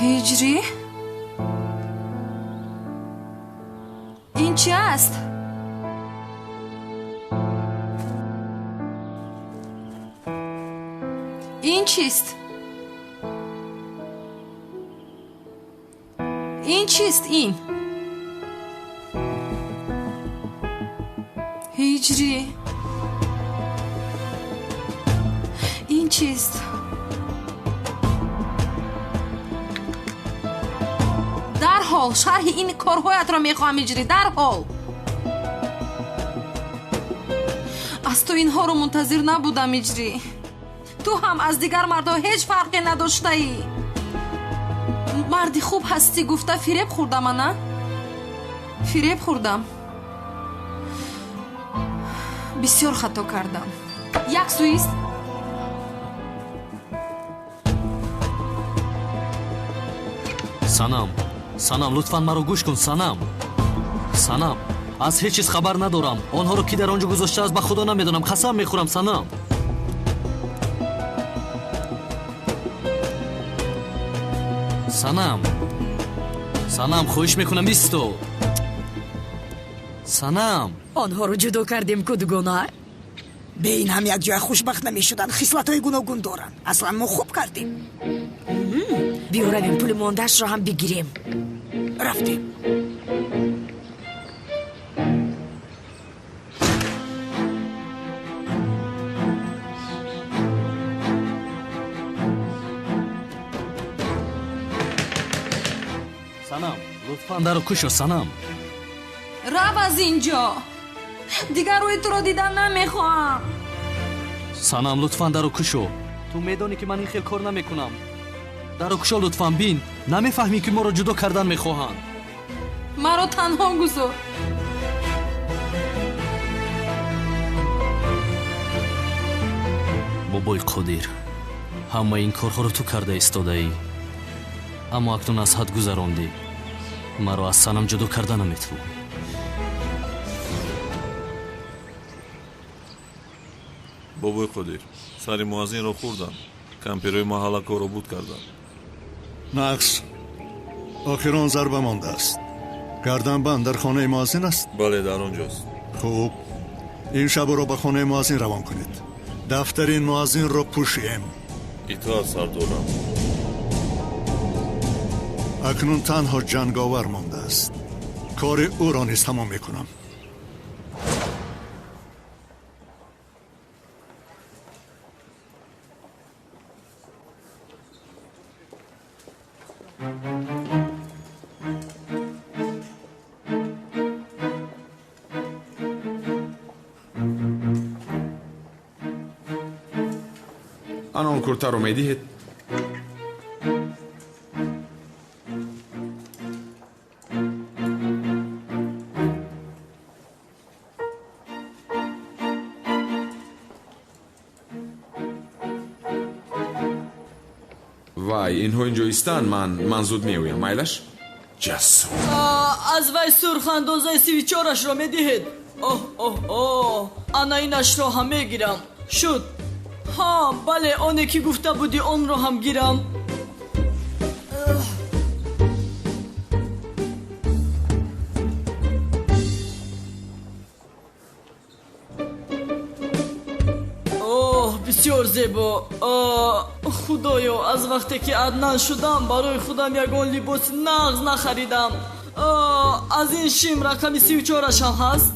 Ҳиҷрӣ, ин чӣ аст? Ин чист? Ин чист, ин? Ҳиҷрӣ, ин чист? Дарҳол шарҳи ин корҳоятро мехоҳам, Ҳиҷрӣ, дарҳол. Аз ту инҳоро мунтазир набудам, Ҳиҷрӣ. Ту ҳам аз дигар мардҳо ҳеҷ фарқе надоштаӣ. Марди хуб ҳастӣ гуфта фиреб хӯрдам, ана? Фиреб хӯрдам. Бисёр хато кардам. Як сӯист. Санам, Санам, лутфан маро гӯш кун, Санам. Санам, аз ҳеҷ чиз хабар надорам. Онҳоро ки дар он ҷо гузоштааст, ба Худо намедонам. Қасам мехӯрам, Санам. Санам, Санам, хоҳиш мекунам, исто. Санам. Онҳоро ҷудо кардем ку, дугона. Бе ин ҳам якҷоя хушбахт намешуданд. Хислатҳои гуногун доранд. Аслан мо хуб кардем. Биё равем, пули мондаашро ҳам бигирем. Рафтем. Санам, лутфан даро кушо, Санам. Рав аз ин ҷо, дигар рӯи туро дидан намехоҳам. Санам, лутфан даро кушо. Ту медонӣ, ки ман ин хел кор намекунам. Даро кушо, лутфан. Бин, намефаҳмӣ, ки моро ҷудо кардан мехоҳанд? Маро танҳо гузор. Бобои Қодир, ҳамаи ин корҳоро ту карда истодаӣ, аммо акнун аз ҳад гузарондӣ. Маро аз Санам ҷудо карда наметавонӣ. Бобои Қодир, сари муаззинро хӯрданд. Кампирои маҳалла корро буд карданд. Нақс, охирон зарба мондааст. Гарданбанд дар хонаи муаззин аст? Бале, дар он ҷост. Хуб, ин шаб ӯро ба хонаи муаззин равон кунед. Дафтари ин муаззинро пӯшем. Итоат, сардорам. Акнун танҳо ҷанговар мондааст. Кори ӯро низ тамом мекунам. Ана он куртаро медиҳед? Вай, инҳо инҷо истанд, ман зуд меоям, майлаш? Ҷасур. Аз вай сурхандозаи 34-ашро медиҳед? Оҳ, оҳ, оҳ, ана инашро ҳам мегирам. Шуд. Ҳа, бале, оне ки гуфта будӣ, онро ҳам гирам. Оҳ, бисёр зебо. Худоё, аз вақте ки Аднан шудам, барои худам ягон либоси нағз нахаридам. Аз ин шим рақами 34-аш ҳам ҳаст?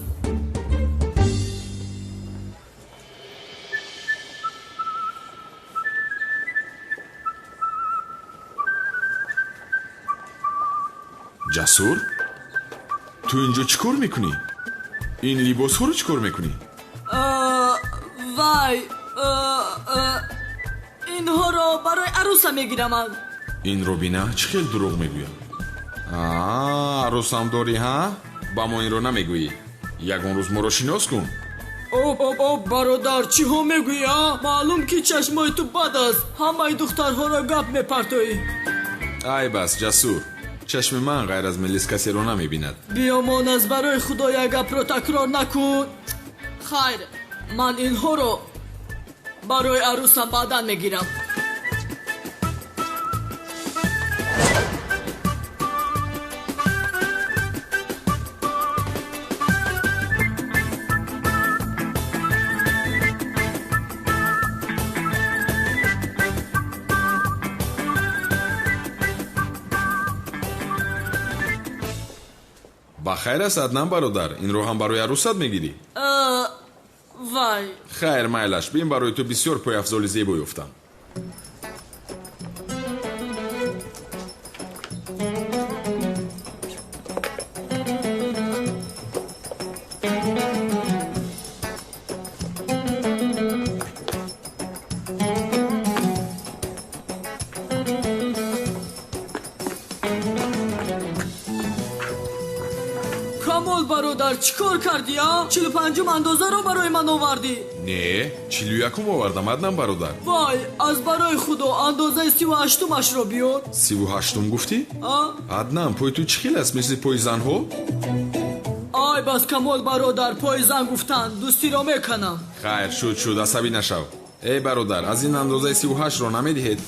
Ҷасур, ту инҷо чӣ кор мекунӣ? Ин либосҳоро чӣ кор мекунӣ? Вай, инҳоро барои арӯса мегирам. Инро бина, чӣ хел дурӯғ мегӯяд. Арӯсам дорӣ, ҳа? Ба мо инро намегӯӣ. Ягон рӯз моро шинос кун. Об, об, об, бародар, чиҳо мегӯӣ, а? Маълум, ки чашмои ту бад аст. Ҳамаи духтарҳоро гап мепартоӣ. Ай бас, Ҷасур, чашми ман ғайр аз Мелис касеро намебинад. Биёмон, аз барои Худо як гапро такрор накун. Хайр, ман инҳоро барои арӯсам баъдан мегирам. Ба хайр аст, Аднан бародар, инро ҳам барои арӯсат мегирӣ? Вай. Хайр, майлаш, бин, барои ту бисёр пойафзоли зебо ёфтам. Камол бародар. Бародар, чӣ кор кардӣ, а? 45-ум андозаро барои ман овардӣ? Не, 41-ум овардам, Аднан бародар. Вай, аз барои худо андозаи 38-умашро биёр. 38-ум гуфтӣ? А? Аднан, пои ту чӣ хел аст, мисли пои занҳо? Ай бас, Камол бародар, пои зан гуфтан, дӯстиро меканам. Хайр, шуд, шуд, асабӣ нашав. Эй бародар, аз ин андозаи 38-ро намедиҳед?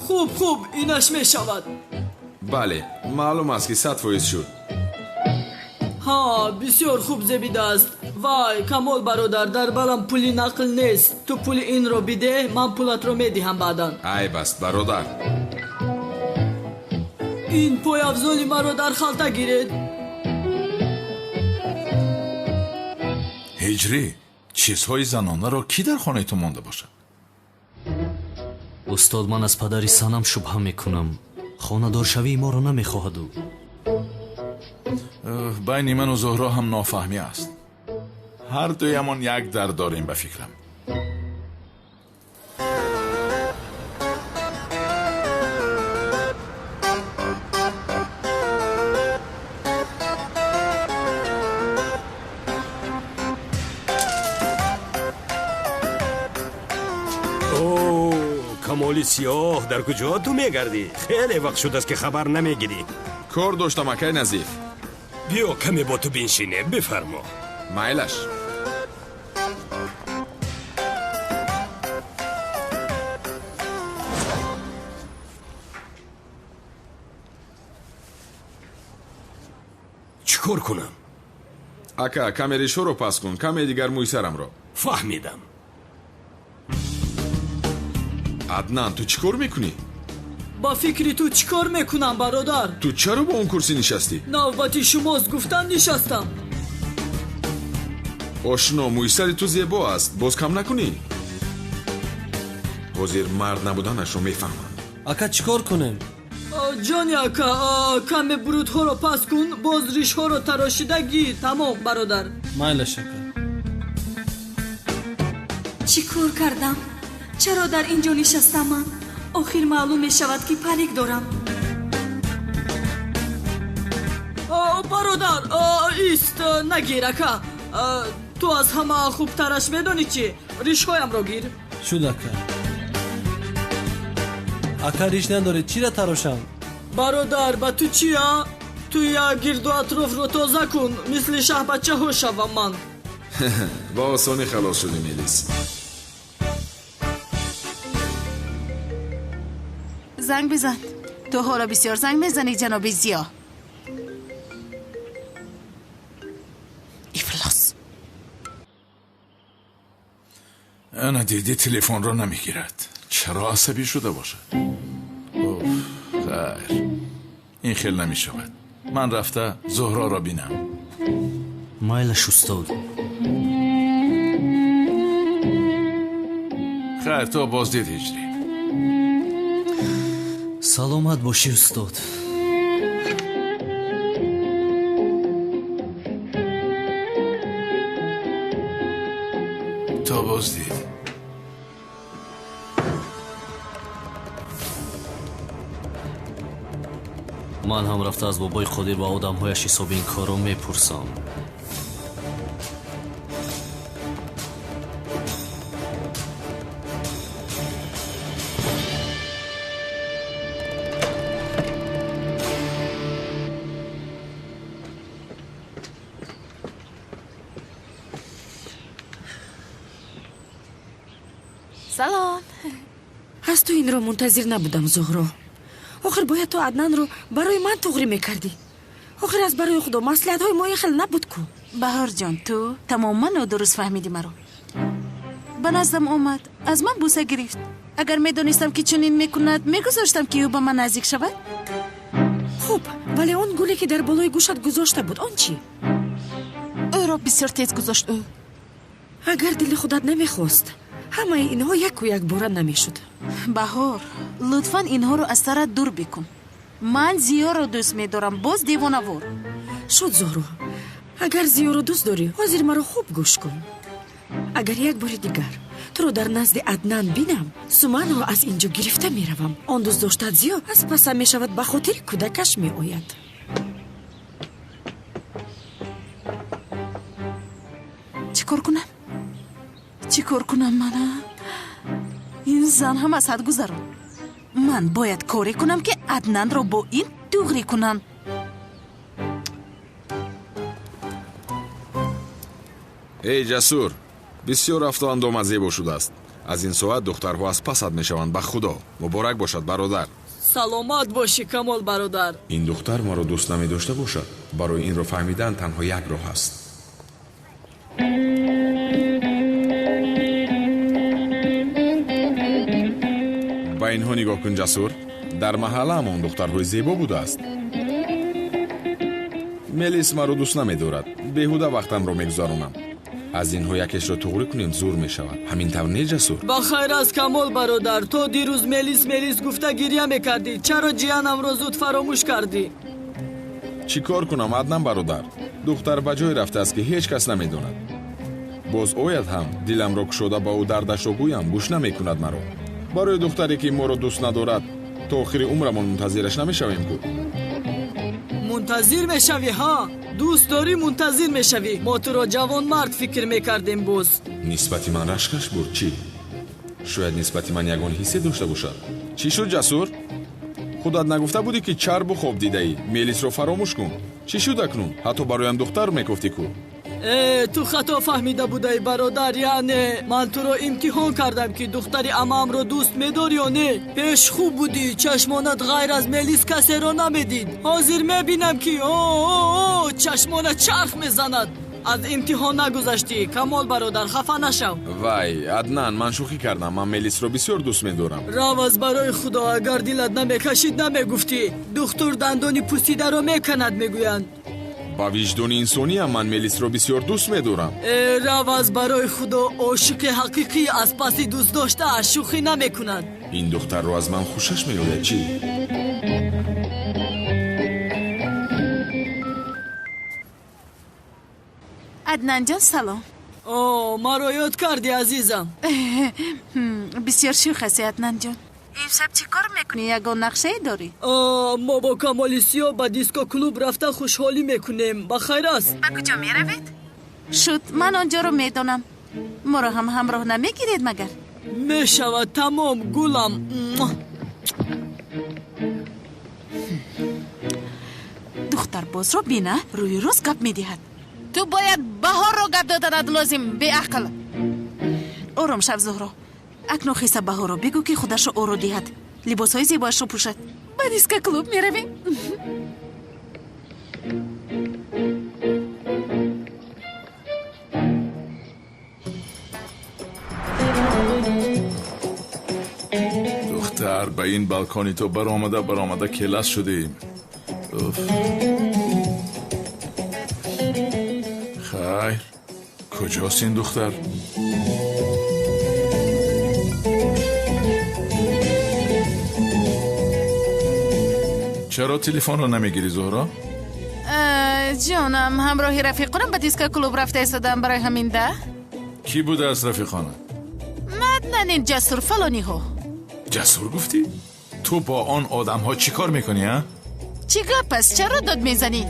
Хуб, хуб, инаш мешавад. Бале, маълум аст, ки 100% шуд. Ҳа, бисёр хуб зебидааст. Вай, Камол бародар, дар балам пули нақл нест. Ту пули инро бидеҳ, ман пулатро медиҳам баъдан. Айб аст, бародар. Ин пойафзоли маро дар халта гиред. Ҳиҷрӣ, чизҳои занонаро кӣ дар хонаи ту монда бошад? Устод, ман аз падари Санам шубҳа мекунам. Хонадоршавии моро намехоҳад ӯ. Байни ману Зуҳро ҳам нофаҳмӣ аст. Ҳар дуямон як дард дорем ба фикрам. Камоли сиёҳ, дар куҷо ту мегардӣ? Хеле вақт шудааст, ки хабар намегирӣ. Кор доштам, акай Назиф. Биё, каме бо ту биншинем, бифармо. Майлаш. Чӣ кор кунам? Ака, каме решоро пас кун, каме дигар мӯи сарамро. Фаҳмидам. Аднан, ту чӣ кор мекунӣ? Ба фикри ту чӣ кор мекунам, бародар? Ту чаро ба он курсӣ нишастӣ? Навбати шумост гуфтан нишастам. Ошно, мӯи сари ту зебо аст, боз кам накунӣ? Ҳозир мард набуданашро мефаҳмам. Ака, чӣ кор кунем? Ҷони ака, каме бурудҳоро пас кун, боз ришҳоро тарошида гир. Тамом, бародар. Майлаш, ака. Чӣ кор кардам? Чаро дар ин ҷо нишастам ман? Охир маълум мешавад, ки парик дорам. Бародар, ист, нагир, ака. Ту аз ҳама хубтараш медонӣ чӣ? Ришҳоямро гир. Шуд, ака. Ака, риш надоред, чира тарошам? Бародар, ба ту чи, а? Ту як гирду атрофро тоза кун, мисли шаҳбачаҳо шавам ман. Ба осонӣ халос шудем, Элис. Занг бизан. Ту ҳоло бисёр занг мезанӣ, ҷаноби Зиё. Ифлос. Ана дидӣ, телефонро намегирад. Чаро асабӣ шуда бошад? Оф, хайр, ин хел намешавад. Ман рафта Зуҳроро бинам. Майлаш, устод. Хайр, то боздид, Ҳиҷрӣ. Саломат бошӣ, устод. То боздид. Ман ҳам рафта аз бобои Қодир ва одамҳояш ҳисоби ин корро мепурсам. Салом. Аз ту инро мунтазир набудам, Зуҳро. Охир бояд ту Аднанро барои ман туғрӣ мекардӣ. Охир аз барои худо маслиҳатҳои мо ин хел набуд ку. Баҳорҷон, ту тамоман нодуруст фаҳмидӣ маро. Ба наздам омад, аз ман бӯса гирифт. Агар медонистам, ки чунин мекунад, мегузоштам, ки ӯ ба ман наздик шавад? Хуб, вале он гуле, ки дар болои гӯшат гузошта буд, он чӣ? Ӯро Бисёр тез гузошт ӯ. Агар дили худат намехост, ҳамаи инҳо яку якбора намешуд. Баҳор, лутфан инҳоро аз сарат дур бикун. Ман Зиёро дӯст медорам, боз девонавор. Шуд, Зуҳро. Агар Зиёро дӯст дорӣ, ҳозир маро хуб гӯш кун. Агар як бори дигар туро дар назди Аднан бинам, Суманро аз ин ҷо гирифта меравам. Он дӯстдоштаат Зиё аз пасам мешавад, ба хотири кӯдакаш меояд. Чӣ кор кунам? Чӣ кор кунам мана? Ин зан ҳам аз ҳад гузарон. Ман бояд коре кунам, ки Аднанро бо ин дуғрӣ кунам. Эй Ҷасур, бисёр рафтуандома зебо шудааст. Аз ин соат духтарҳо аз пасат мешаванд, ба худо. Муборак бошад, бародар. Саломат бошӣ, Камол бародар. Ин духтар маро дӯст намедошта бошад. Барои инро фаҳмидан танҳо як роҳ аст. Ба инҳо нигоҳ кун, Ҷасур. Дар маҳаллаамон духтарҳои зебо будааст. Мелис маро дӯст намедорад. Беҳуда вақтамро мегузаронам. Аз инҳо якешро туғрӣ кунем, зур мешавад. Ҳамин тавр не, Ҷасур? Ба хайр аст, Камол бародар. То дирӯз Мелис Мелис гуфта гиря мекардӣ. Чаро ҷиянамро зуд фаромӯш кардӣ? Чӣ кор кунам, Аднан бародар? Духтар ба ҷое рафтааст, ки ҳеҷ кас намедонад. Боз ояд ҳам, диламро кушода ба ӯ дардашро гӯям, гӯш намекунад маро. Барои духтаре, ки моро дӯст надорад, то охири умрамон мунтазираш намешавем ку. Мунтазир мешавӣ, ҳа? Дӯст дорӣ, мунтазир мешавӣ. Мо туро ҷавонмард фикр мекардем боз. Нисбати ман рашкаш бурд, чӣ? Шояд нисбати ман ягон ҳиссе дошта бошад. Чӣ шуд, Ҷасур? Худат нагуфта будӣ, ки чарбу хоб дидаӣ? Мелисро фаромӯш кун. Чӣ шуд акнун? Ҳатто бароям духтар мекофтӣ ку. Э, ту хато фаҳмида будаӣ, бародар. Яъне ман туро имтиҳон кардам, ки духтари амаамро дӯст медорӣ ё не. Пеш хуб будӣ, чашмонат ғайр аз Мелис касеро намедид. Ҳозир мебинам, ки о чашмонат чарх мезанад. Аз имтиҳон нагузаштӣ, Камол бародар, хафа нашав. Вай, Аднан, ман шӯхӣ кардам. Ман Мелисро бисёр дӯст медорам. Рав аз барои худо, агар дилат намекашид, намегуфтӣ. Духтур дандони пусидаро меканад, мегӯянд. Ба виҷдони инсониам ман Мелисро бисёр дӯст медорам. Э, рав аз барои худо, ошиқи ҳақиқӣ аз паси дӯстдоштааш шӯхӣ намекунад. Ин духтарро аз ман хушаш меояд, чӣ? Аднанҷон, салом. О, маро ёд кардӣ, азизам. Бисёр шӯх ҳастӣ, Аднанҷон. Имшаб чӣ кор мекунӣ? Ягон нақшае дорӣ? Мо бо Камоли Сиё ба диско-клуб рафта хушҳолӣ мекунем. Ба хайр аст. Ба куҷо меравед? Шуд, ман он ҷоро медонам. Моро ҳам ҳамроҳ намегиред магар? Мешавад, тамом, гулам. Духтарбозро бина, рӯи рост гап медиҳад. Ту бояд Баҳорро гап доданат лозим, беақл. Ором шав, Зуҳро. Акнун хиса Баҳорро бигӯ, ки худашро оро диҳад, либосҳои зебоашро пӯшад. Ба диско-клуб меравем. Духтар, ба ин балкони ту баромада баромада келас шудем. Хайр, куҷост ин духтар? Чаро телефонро намегирӣ, Зуҳро? Ҷонам, ҳамроҳи рафиқонам ба диско-клуб рафта истодам, барои ҳамин да. Кӣ будааст рафиқона? Маднанин, Ҷасур, фалониҳо. Ҷасур гуфтӣ? Ту бо он одамҳо чӣ кор мекунӣ, а? Чӣ гап аст? Чаро дод мезанӣ?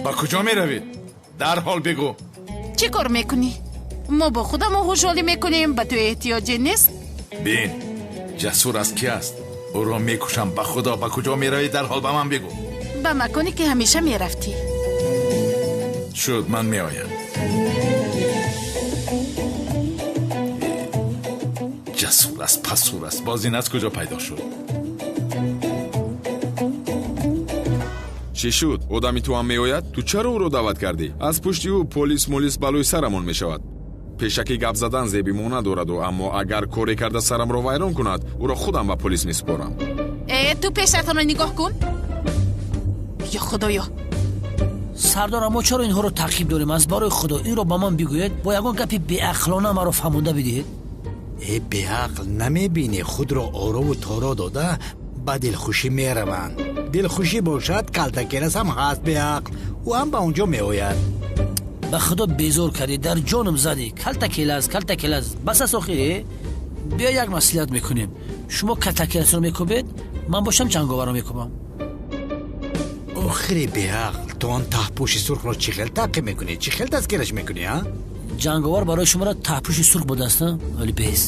Ба куҷо меравед? Дарҳол бигӯ. Чӣ кор мекунӣ? Мо бо худамо хушҳолӣ мекунем, ба ту эҳтиёҷе нест. Бин, Ҷасур аз ки аст? Ӯро мекушам, ба худо. Ба куҷо меравӣ? Дарҳол ба ман бигӯ. Ба маконе, ки ҳамеша мерафтӣ. Шуд, ман меоям. Ҷасур аст, пасур аст. Боз ин аз куҷо пайдо шуд? Чӣ шуд? Одами ту ҳам меояд? Ту чаро ӯро даъват кардӣ? Аз пушти ӯ полис молис балои сарамон мешавад. Пешакӣ гап задан зеби мо надораду, аммо агар коре карда сарамро вайрон кунад, ӯро худам ба полис месупорам. Э, ту пешатонро нигоҳ кун. Ё худоё, Сардор, аммо чаро инҳоро таъқиб дорем? Аз барои Худо инро ба ман бигӯед, бо ягон гапи беақлона маро фаҳмонда бидиҳед. Э беақл, намебинӣ худро орову торо дода ба дилхушӣ мераванд. Дилхушӣ бошад, калтакелас ҳам ҳаст беақл, ӯ ҳам ба он ҷо меояд. Ба Худо безор кардӣ, дар ҷонам задӣ. Калтакелас, калтакелас, бас аст охир. Биё як маслиҳат мекунем. Шумо калтакеласро мекӯбед, ман бошам ҷанговарро мекӯбам. Охири беақл, ту он таҳпӯши сурхро чӣ хел таъқиб мекунӣ? Чӣ хел дастгираш мекунӣ, а? Ҷанговар барои шуморо таҳпӯши сурх будааст, вале бес.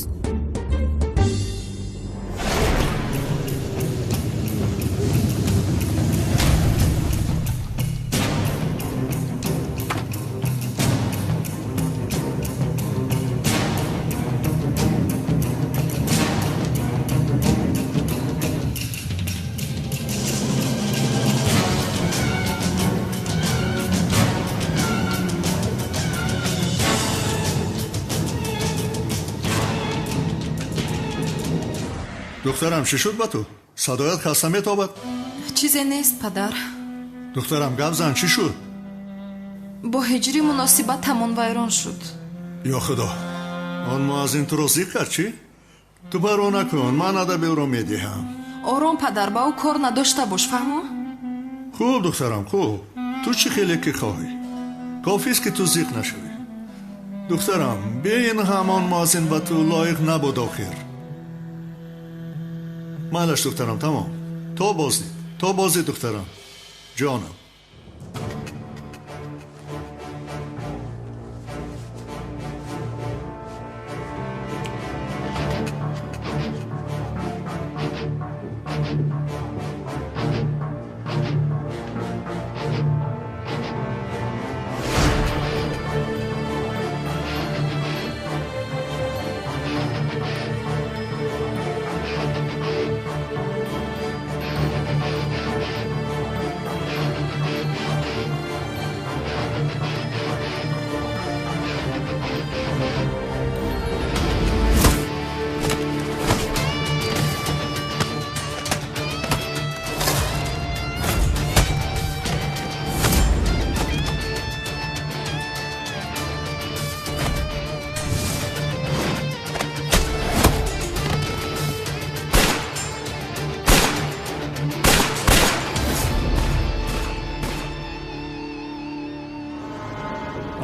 Духтарам, чӣ шуд ба ту? Садоят хаста метобад? Чизе нест, падар. Духтарам, гап зан, чӣ шуд? Бо ҳиҷрӣ муносибатамон вайрон шуд. Ё Худо, он муаззин туро зиқ кард, чӣ? Ту парво накун, ман адаби ӯро медиҳам. Ором, падар, ба ӯ кор надошта бош, фаҳмо? Хуб, духтарам, хуб. Ту чӣ хеле ки хоҳӣ. Кофист ки ту зиқ нашавӣ. Духтарам, бе ин ҳамон муаззин ба ту лоиқ набуд охир. Майлаш, духтарам, тамом. То боздид, то боздид, духтарам. Ҷонам.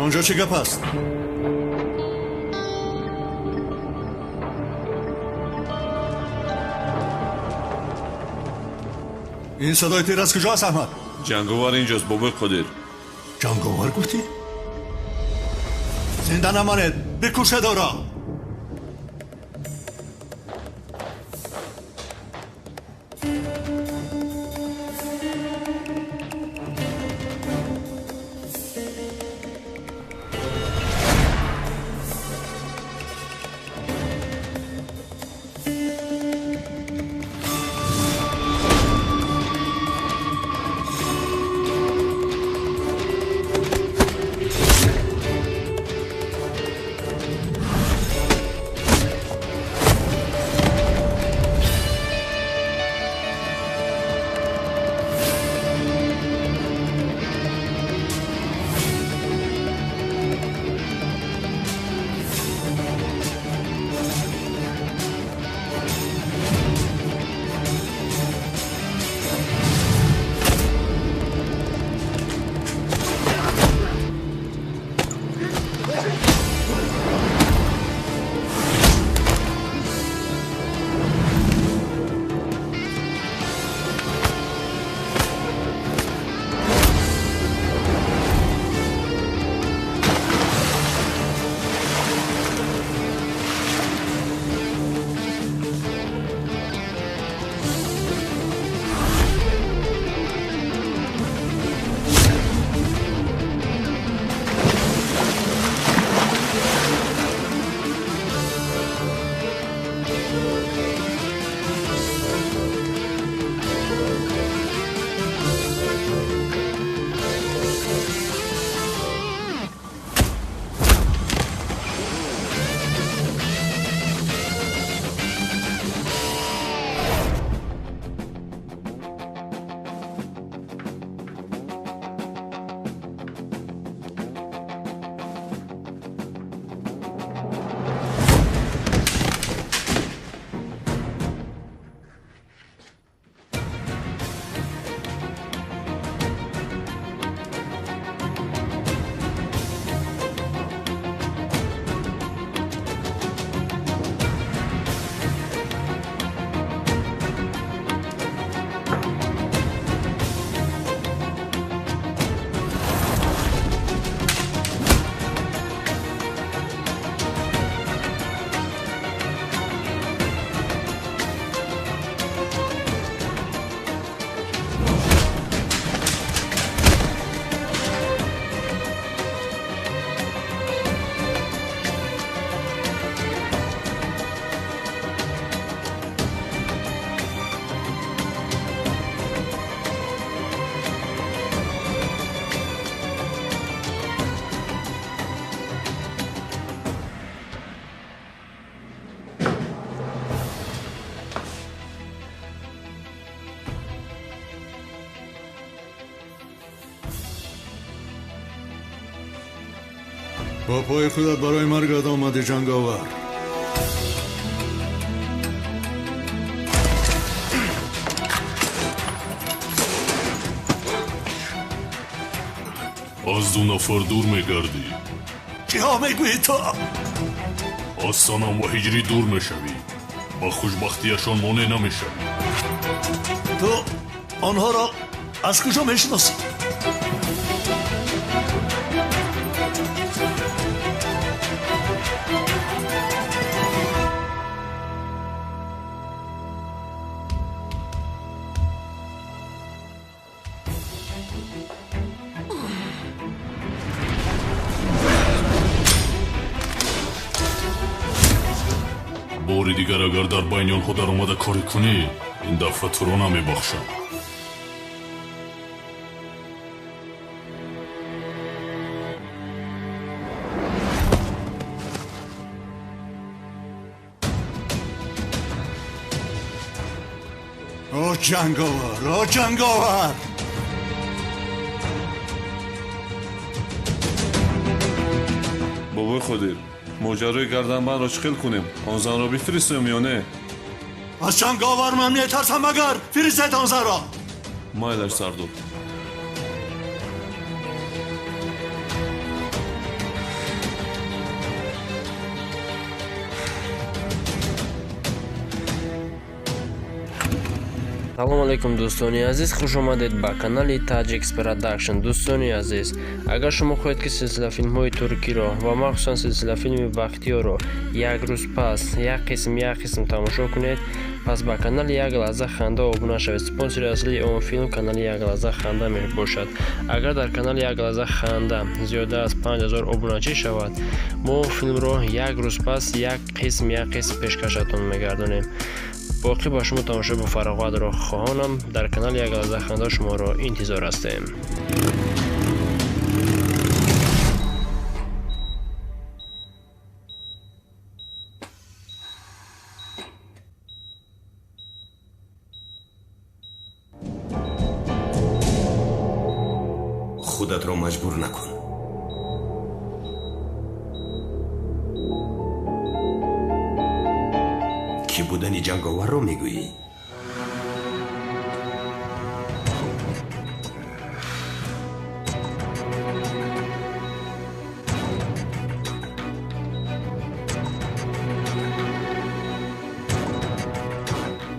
Онҷо чӣ гап аст? Ин садои тир аз куҷо аст, Аҳмад? Ҷанговар инҷост, бобои Қодир. Ҷанговар гуфтӣ? Зинда намонед, бикушед ӯро! Бо пои худат барои маргат омадӣ, ҷанговар. Аз ду нафар дур мегардӣ. Чиҳо мегӯӣ ту? Аз Санам ва Ҳиҷрӣ дур мешавӣ. Ба хушбахтиашон монеъ намешавӣ. Ту онҳоро аз куҷо мешиносӣ? Бори дигар агар дар байни онҳо даромада корӣ кунӣ, ин дафъа туро намебахшам. О ҷанговар, о ҷанговар! Бобои Қодир, моҷарои гарданбандро чӣ хел кунем? Он занро бифиристем ё не? Аз ҷанговар ман метарсам, агар фиристед он занро. Майлаш, сардор. Салом алейкум, дӯстони азиз, хуш омадед ба канали Tajix Production. Дӯстони азиз, агар шумо хоҳед, ки силсилафилмҳои туркиро ва махсусан силсилафилми Бахтиёрро як рӯз пас як қисм як қисм тамошо кунед, пас ба канали Як лаҳза ханда обуна шавед. Спонсори аслии он филм канали Як лаҳза ханда мебошад. Агар дар канали Як лаҳза ханда зиёда аз 5000 обуначӣ шавад, мо филмро як рӯз пас як қисм як қисм пешкашатон мегардонем. Боқӣ ба шумо тамошои бофароғатро хоҳонам. Дар канали Як лаҳза ханда шуморо интизор ҳастем. Худатро маҷбур накун. Кӣ будани ҷанговарро мегӯӣ?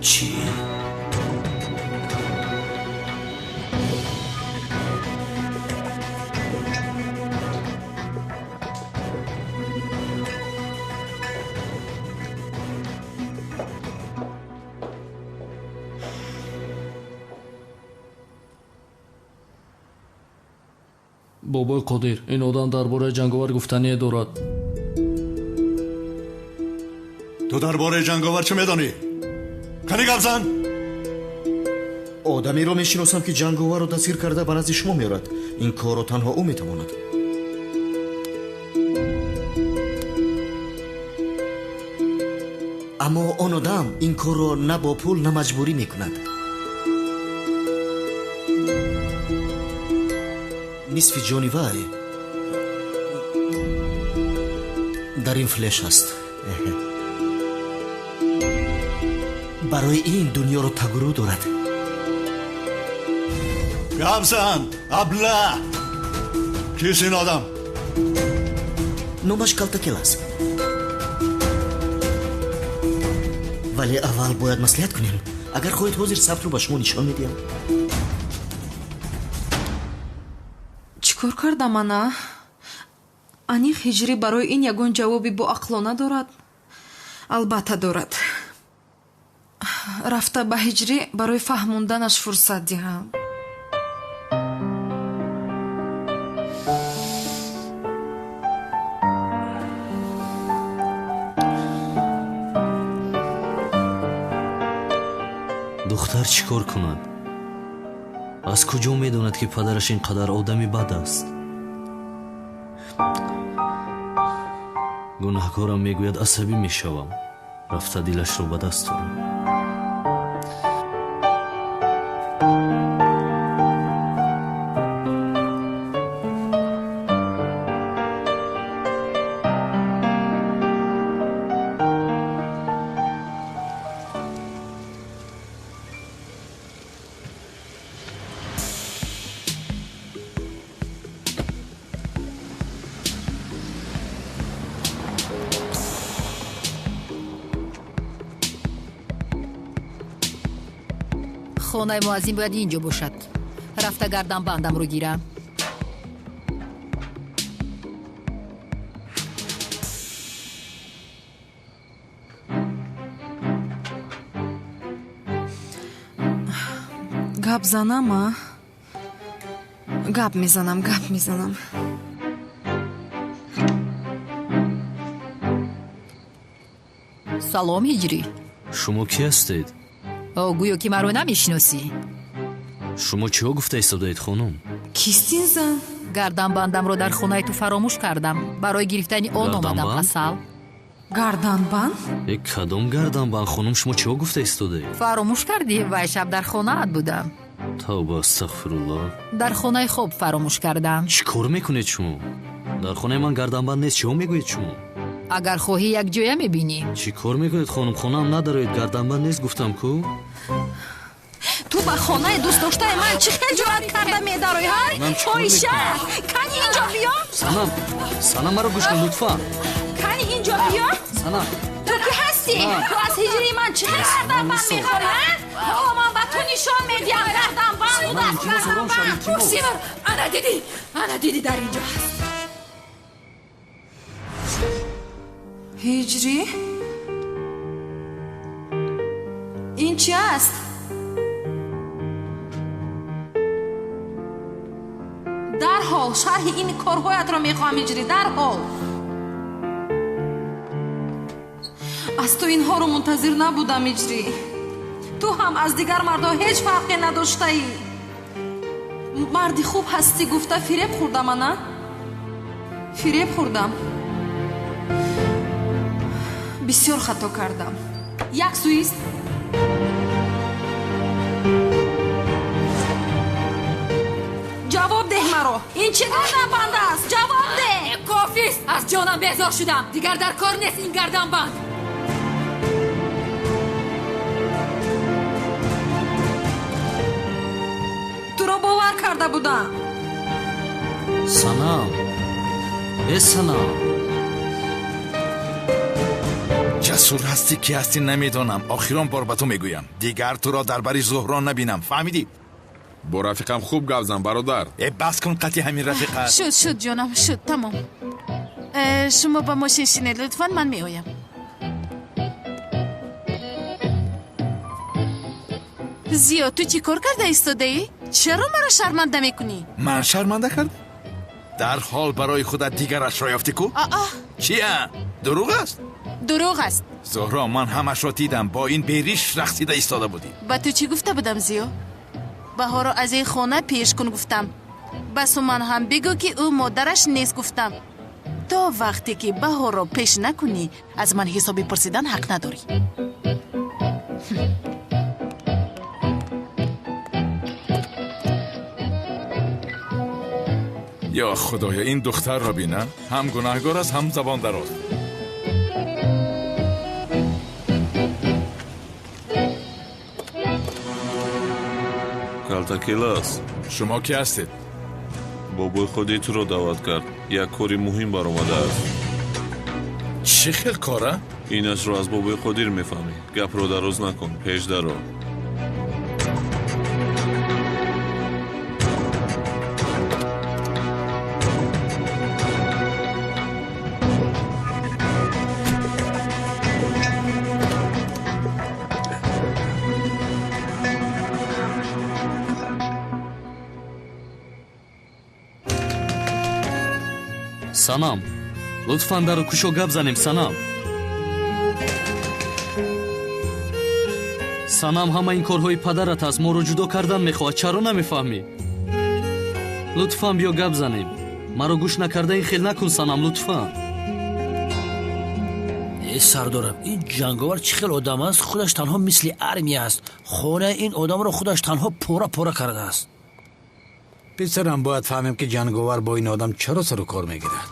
Чӣ? Бобои Қодир, ин одам дар бораи ҷанговар гуфтание дорад. Ту дар бораи ҷанговар чӣ медонӣ? Кани гап зан! Одамеро мешиносам, ки ҷанговарро дастгир карда ба назди шумо меорад. Ин корро танҳо ӯ метавонад. Аммо он одам ин корро на бо пул, на маҷбурӣ мекунад. Нисфи ҷони вай дар ин флеш аст. Барои ин дунёро тагурӯ дорад. Гап зан, абла! Кист ин одам? Номаш Калтакелас. Вале аввал бояд маслиҳат кунем. Агар хоҳед, ҳозир сабтро ба шумо нишон медиҳам. Чӣ кор кардам ана? Аниқ Ҳиҷрӣ барои ин ягон ҷавоби боақлона дорад? Албатта дорад. Рафта ба Ҳиҷрӣ барои фаҳмонданаш фурсат диҳам. Духтар чӣ кор кунад? Аз куҷо медонад, ки падараш ин қадар одами бад аст? Гунаҳкорам мегӯяд, асабӣ мешавам. Рафта дилашро ба даст орам. Хонаи муаззин бояд ин ҷо бошад. Рафта гарданбандамро гирам. Гап занам, а? Гап мезанам, гап мезанам. Салом, Ҳиҷрӣ. Шумо кӣ ҳастед? О, гӯё ки маро намешиносӣ. Шумо чиҳо гуфта истодаед, хонум? Кист ин зан? Гарданбандамро дар хонаи ту фаромӯш кардам. Барои гирифтани он омадам, асал. Гарданбанд? Э, кадом гарданбанд, хонум? Шумо чиҳо гуфта истодаед? Фаромӯш кардӣ? Вай шаб дар хонаат будам. Тавба, астағфируллоҳ. Дар хонаи хоб фаромӯш кардам. Чӣ кор мекунед шумо? Дар хонаи ман гарданбанд нест, чиҳо мегӯед шумо? Агар хоҳӣ, якҷоя мебинӣ. Чӣ кор мекунед, хонум? Хонаам надароед, гарданбанд нест, гуфтам ку. Ту ба хонаи дӯстдоштаи ман чӣ хел ҷуръат карда медароӣ, ҳа? Фоҳиша! Кани инҷо биё! Санам, Санам, маро гӯш кун, лутфан. Кани инҷо биё! Санам. Ту кӣ ҳастӣ? Ту аз ҳиҷрии ман чӣ хел гарданбанд мехоҳӣ, ҳа? Ҳоло ман ба ту нишон медиҳам, гарданбанд будааст, гарданбанд. Симур, ана дидӣ, ана дидӣ, дар инҷо ҳаст. Ҳиҷрӣ? Ин чи аст? Дарҳол шарҳи ин корҳоятро мехоҳам, Ҳиҷрӣ, дарҳол. Аз ту инҳоро мунтазир набудам, Ҳиҷрӣ. Ту ҳам аз дигар мардҳо ҳеҷ фарқе надоштаӣ. Марди хуб ҳастӣ гуфта фиреб хӯрдам, ана? Фиреб хӯрдам. Бисёр хато кардам. Як суист. Ҷавоб деҳ маро. Ин чӣ гарданбанд аст? Ҷавоб деҳ. Кофист. Аз ҷонам безор шудам. Дигар дар кор нест ин гарданбанд. Туро бовар карда будам. Санам, э Санам. Ҷасур ҳастӣ, ки ҳастӣ намедонам. Охирон бор ба ту мегӯям, дигар туро дар бари Зуҳро набинам, фаҳмидӣ? Бо рафиқам хуб гап зан, бародар. Э, бас кун қатъи ҳамин рафиқат. Шуд, шуд, ҷонам, шуд, тамом. Шумо ба мошин шинед, лутфан, ман меоям. Зиё, ту чӣ кор карда истодаӣ? Чаро маро шарманда мекунӣ? Ман шарманда кардам? Дарҳол барои худат дигарашро ёфтӣ ку? Аа. Чия? Дурӯғ аст? Дурӯғ аст. Зуҳро, ман ҳамашро дидам, бо ин бериш рақсида истода будӣ. Ба ту чӣ гуфта будам, Зиё? Баҳорро аз ин хона пеш кун гуфтам. Ба Суман ҳам бигӯ, ки ӯ модараш нест гуфтам. То вақте ки Баҳорро пеш накунӣ, аз ман ҳисоби пурсидан ҳақ надорӣ. Ё худоё, ин духтарро бина, ҳам гунаҳгор аст, ҳам забон дароз. Калтакелас. Шумо кӣ ҳастед? Бобои худи туро даъват кард. Як кори муҳим баромадааст. Чӣ хел кора? Инашро аз бобои Қодир мефаҳмӣ. Гапро дароз накун, пеш даро. Санам, лутфан дару кушо, гап занем, Санам. Санам, ҳама ин корҳои падарат аст, моро ҷудо кардан мехоҳад, чаро намефаҳмӣ? Лутфан биё гап занем. Маро гӯш накарда ин хел накун, Санам, лутфан. Э, сардорам, ин ҷанговар чӣ хел одам аст? Худаш танҳо мисли армия аст. Хонаи ин одамро худаш танҳо пора пора кардааст. Писарам, бояд фаҳмем, ки ҷанговар бо ин одам чаро сару кор мегирад.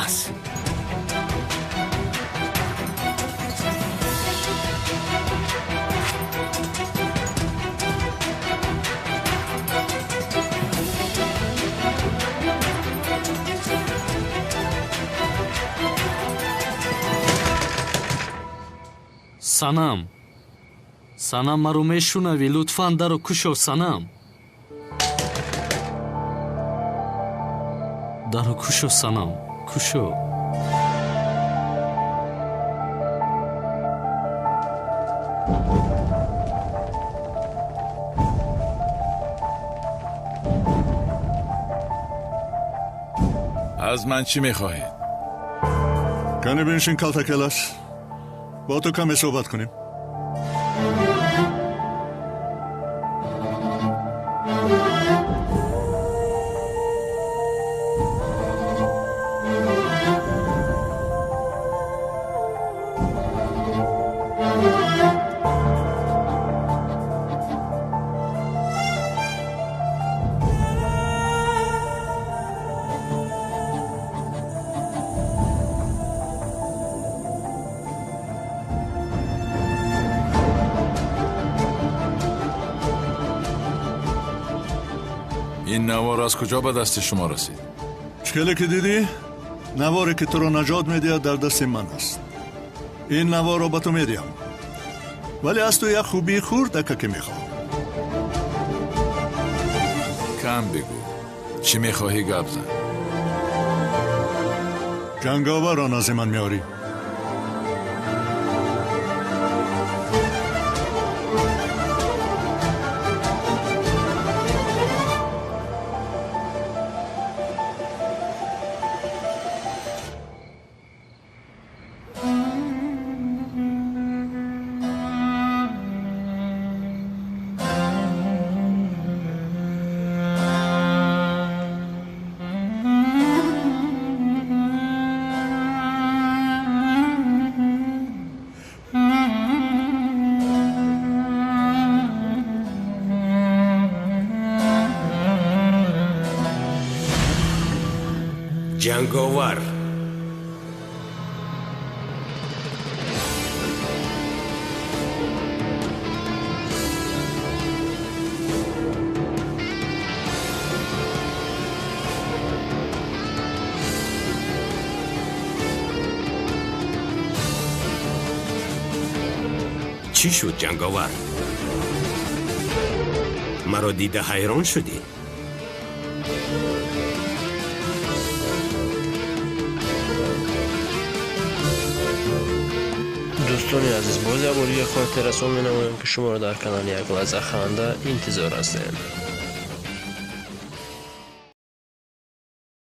Бас. Санам, Санам, маро мешунавӣ? Лутфан даро кушо, Санам. Даро кушо, Санам, кушо. Аз ман чӣ мехоҳед? Кане биншин, калтакелас. Бо ту каме суҳбат кунем. Ин навор аз куҷо ба дасти шумо расид? Чӣ ки дидӣ, наворе ки туро наҷот медиҳад дар дасти ман аст. Ин наворро ба ту медиҳам, вале аз ту як хубии хурдака ки мехоҳам. Кам бигӯ, чӣ мехоҳӣ гап зан. Ҷанговарро назди ман меорӣ. Ҷанговар. Чӣ шуд, ҷанговар? Маро дида ҳайрон шудӣ? Дӯстони азиз, боз як бори дигар хотиррасон менамоем, ки шуморо дар канали Як лаҳза ханда интизор ҳастем.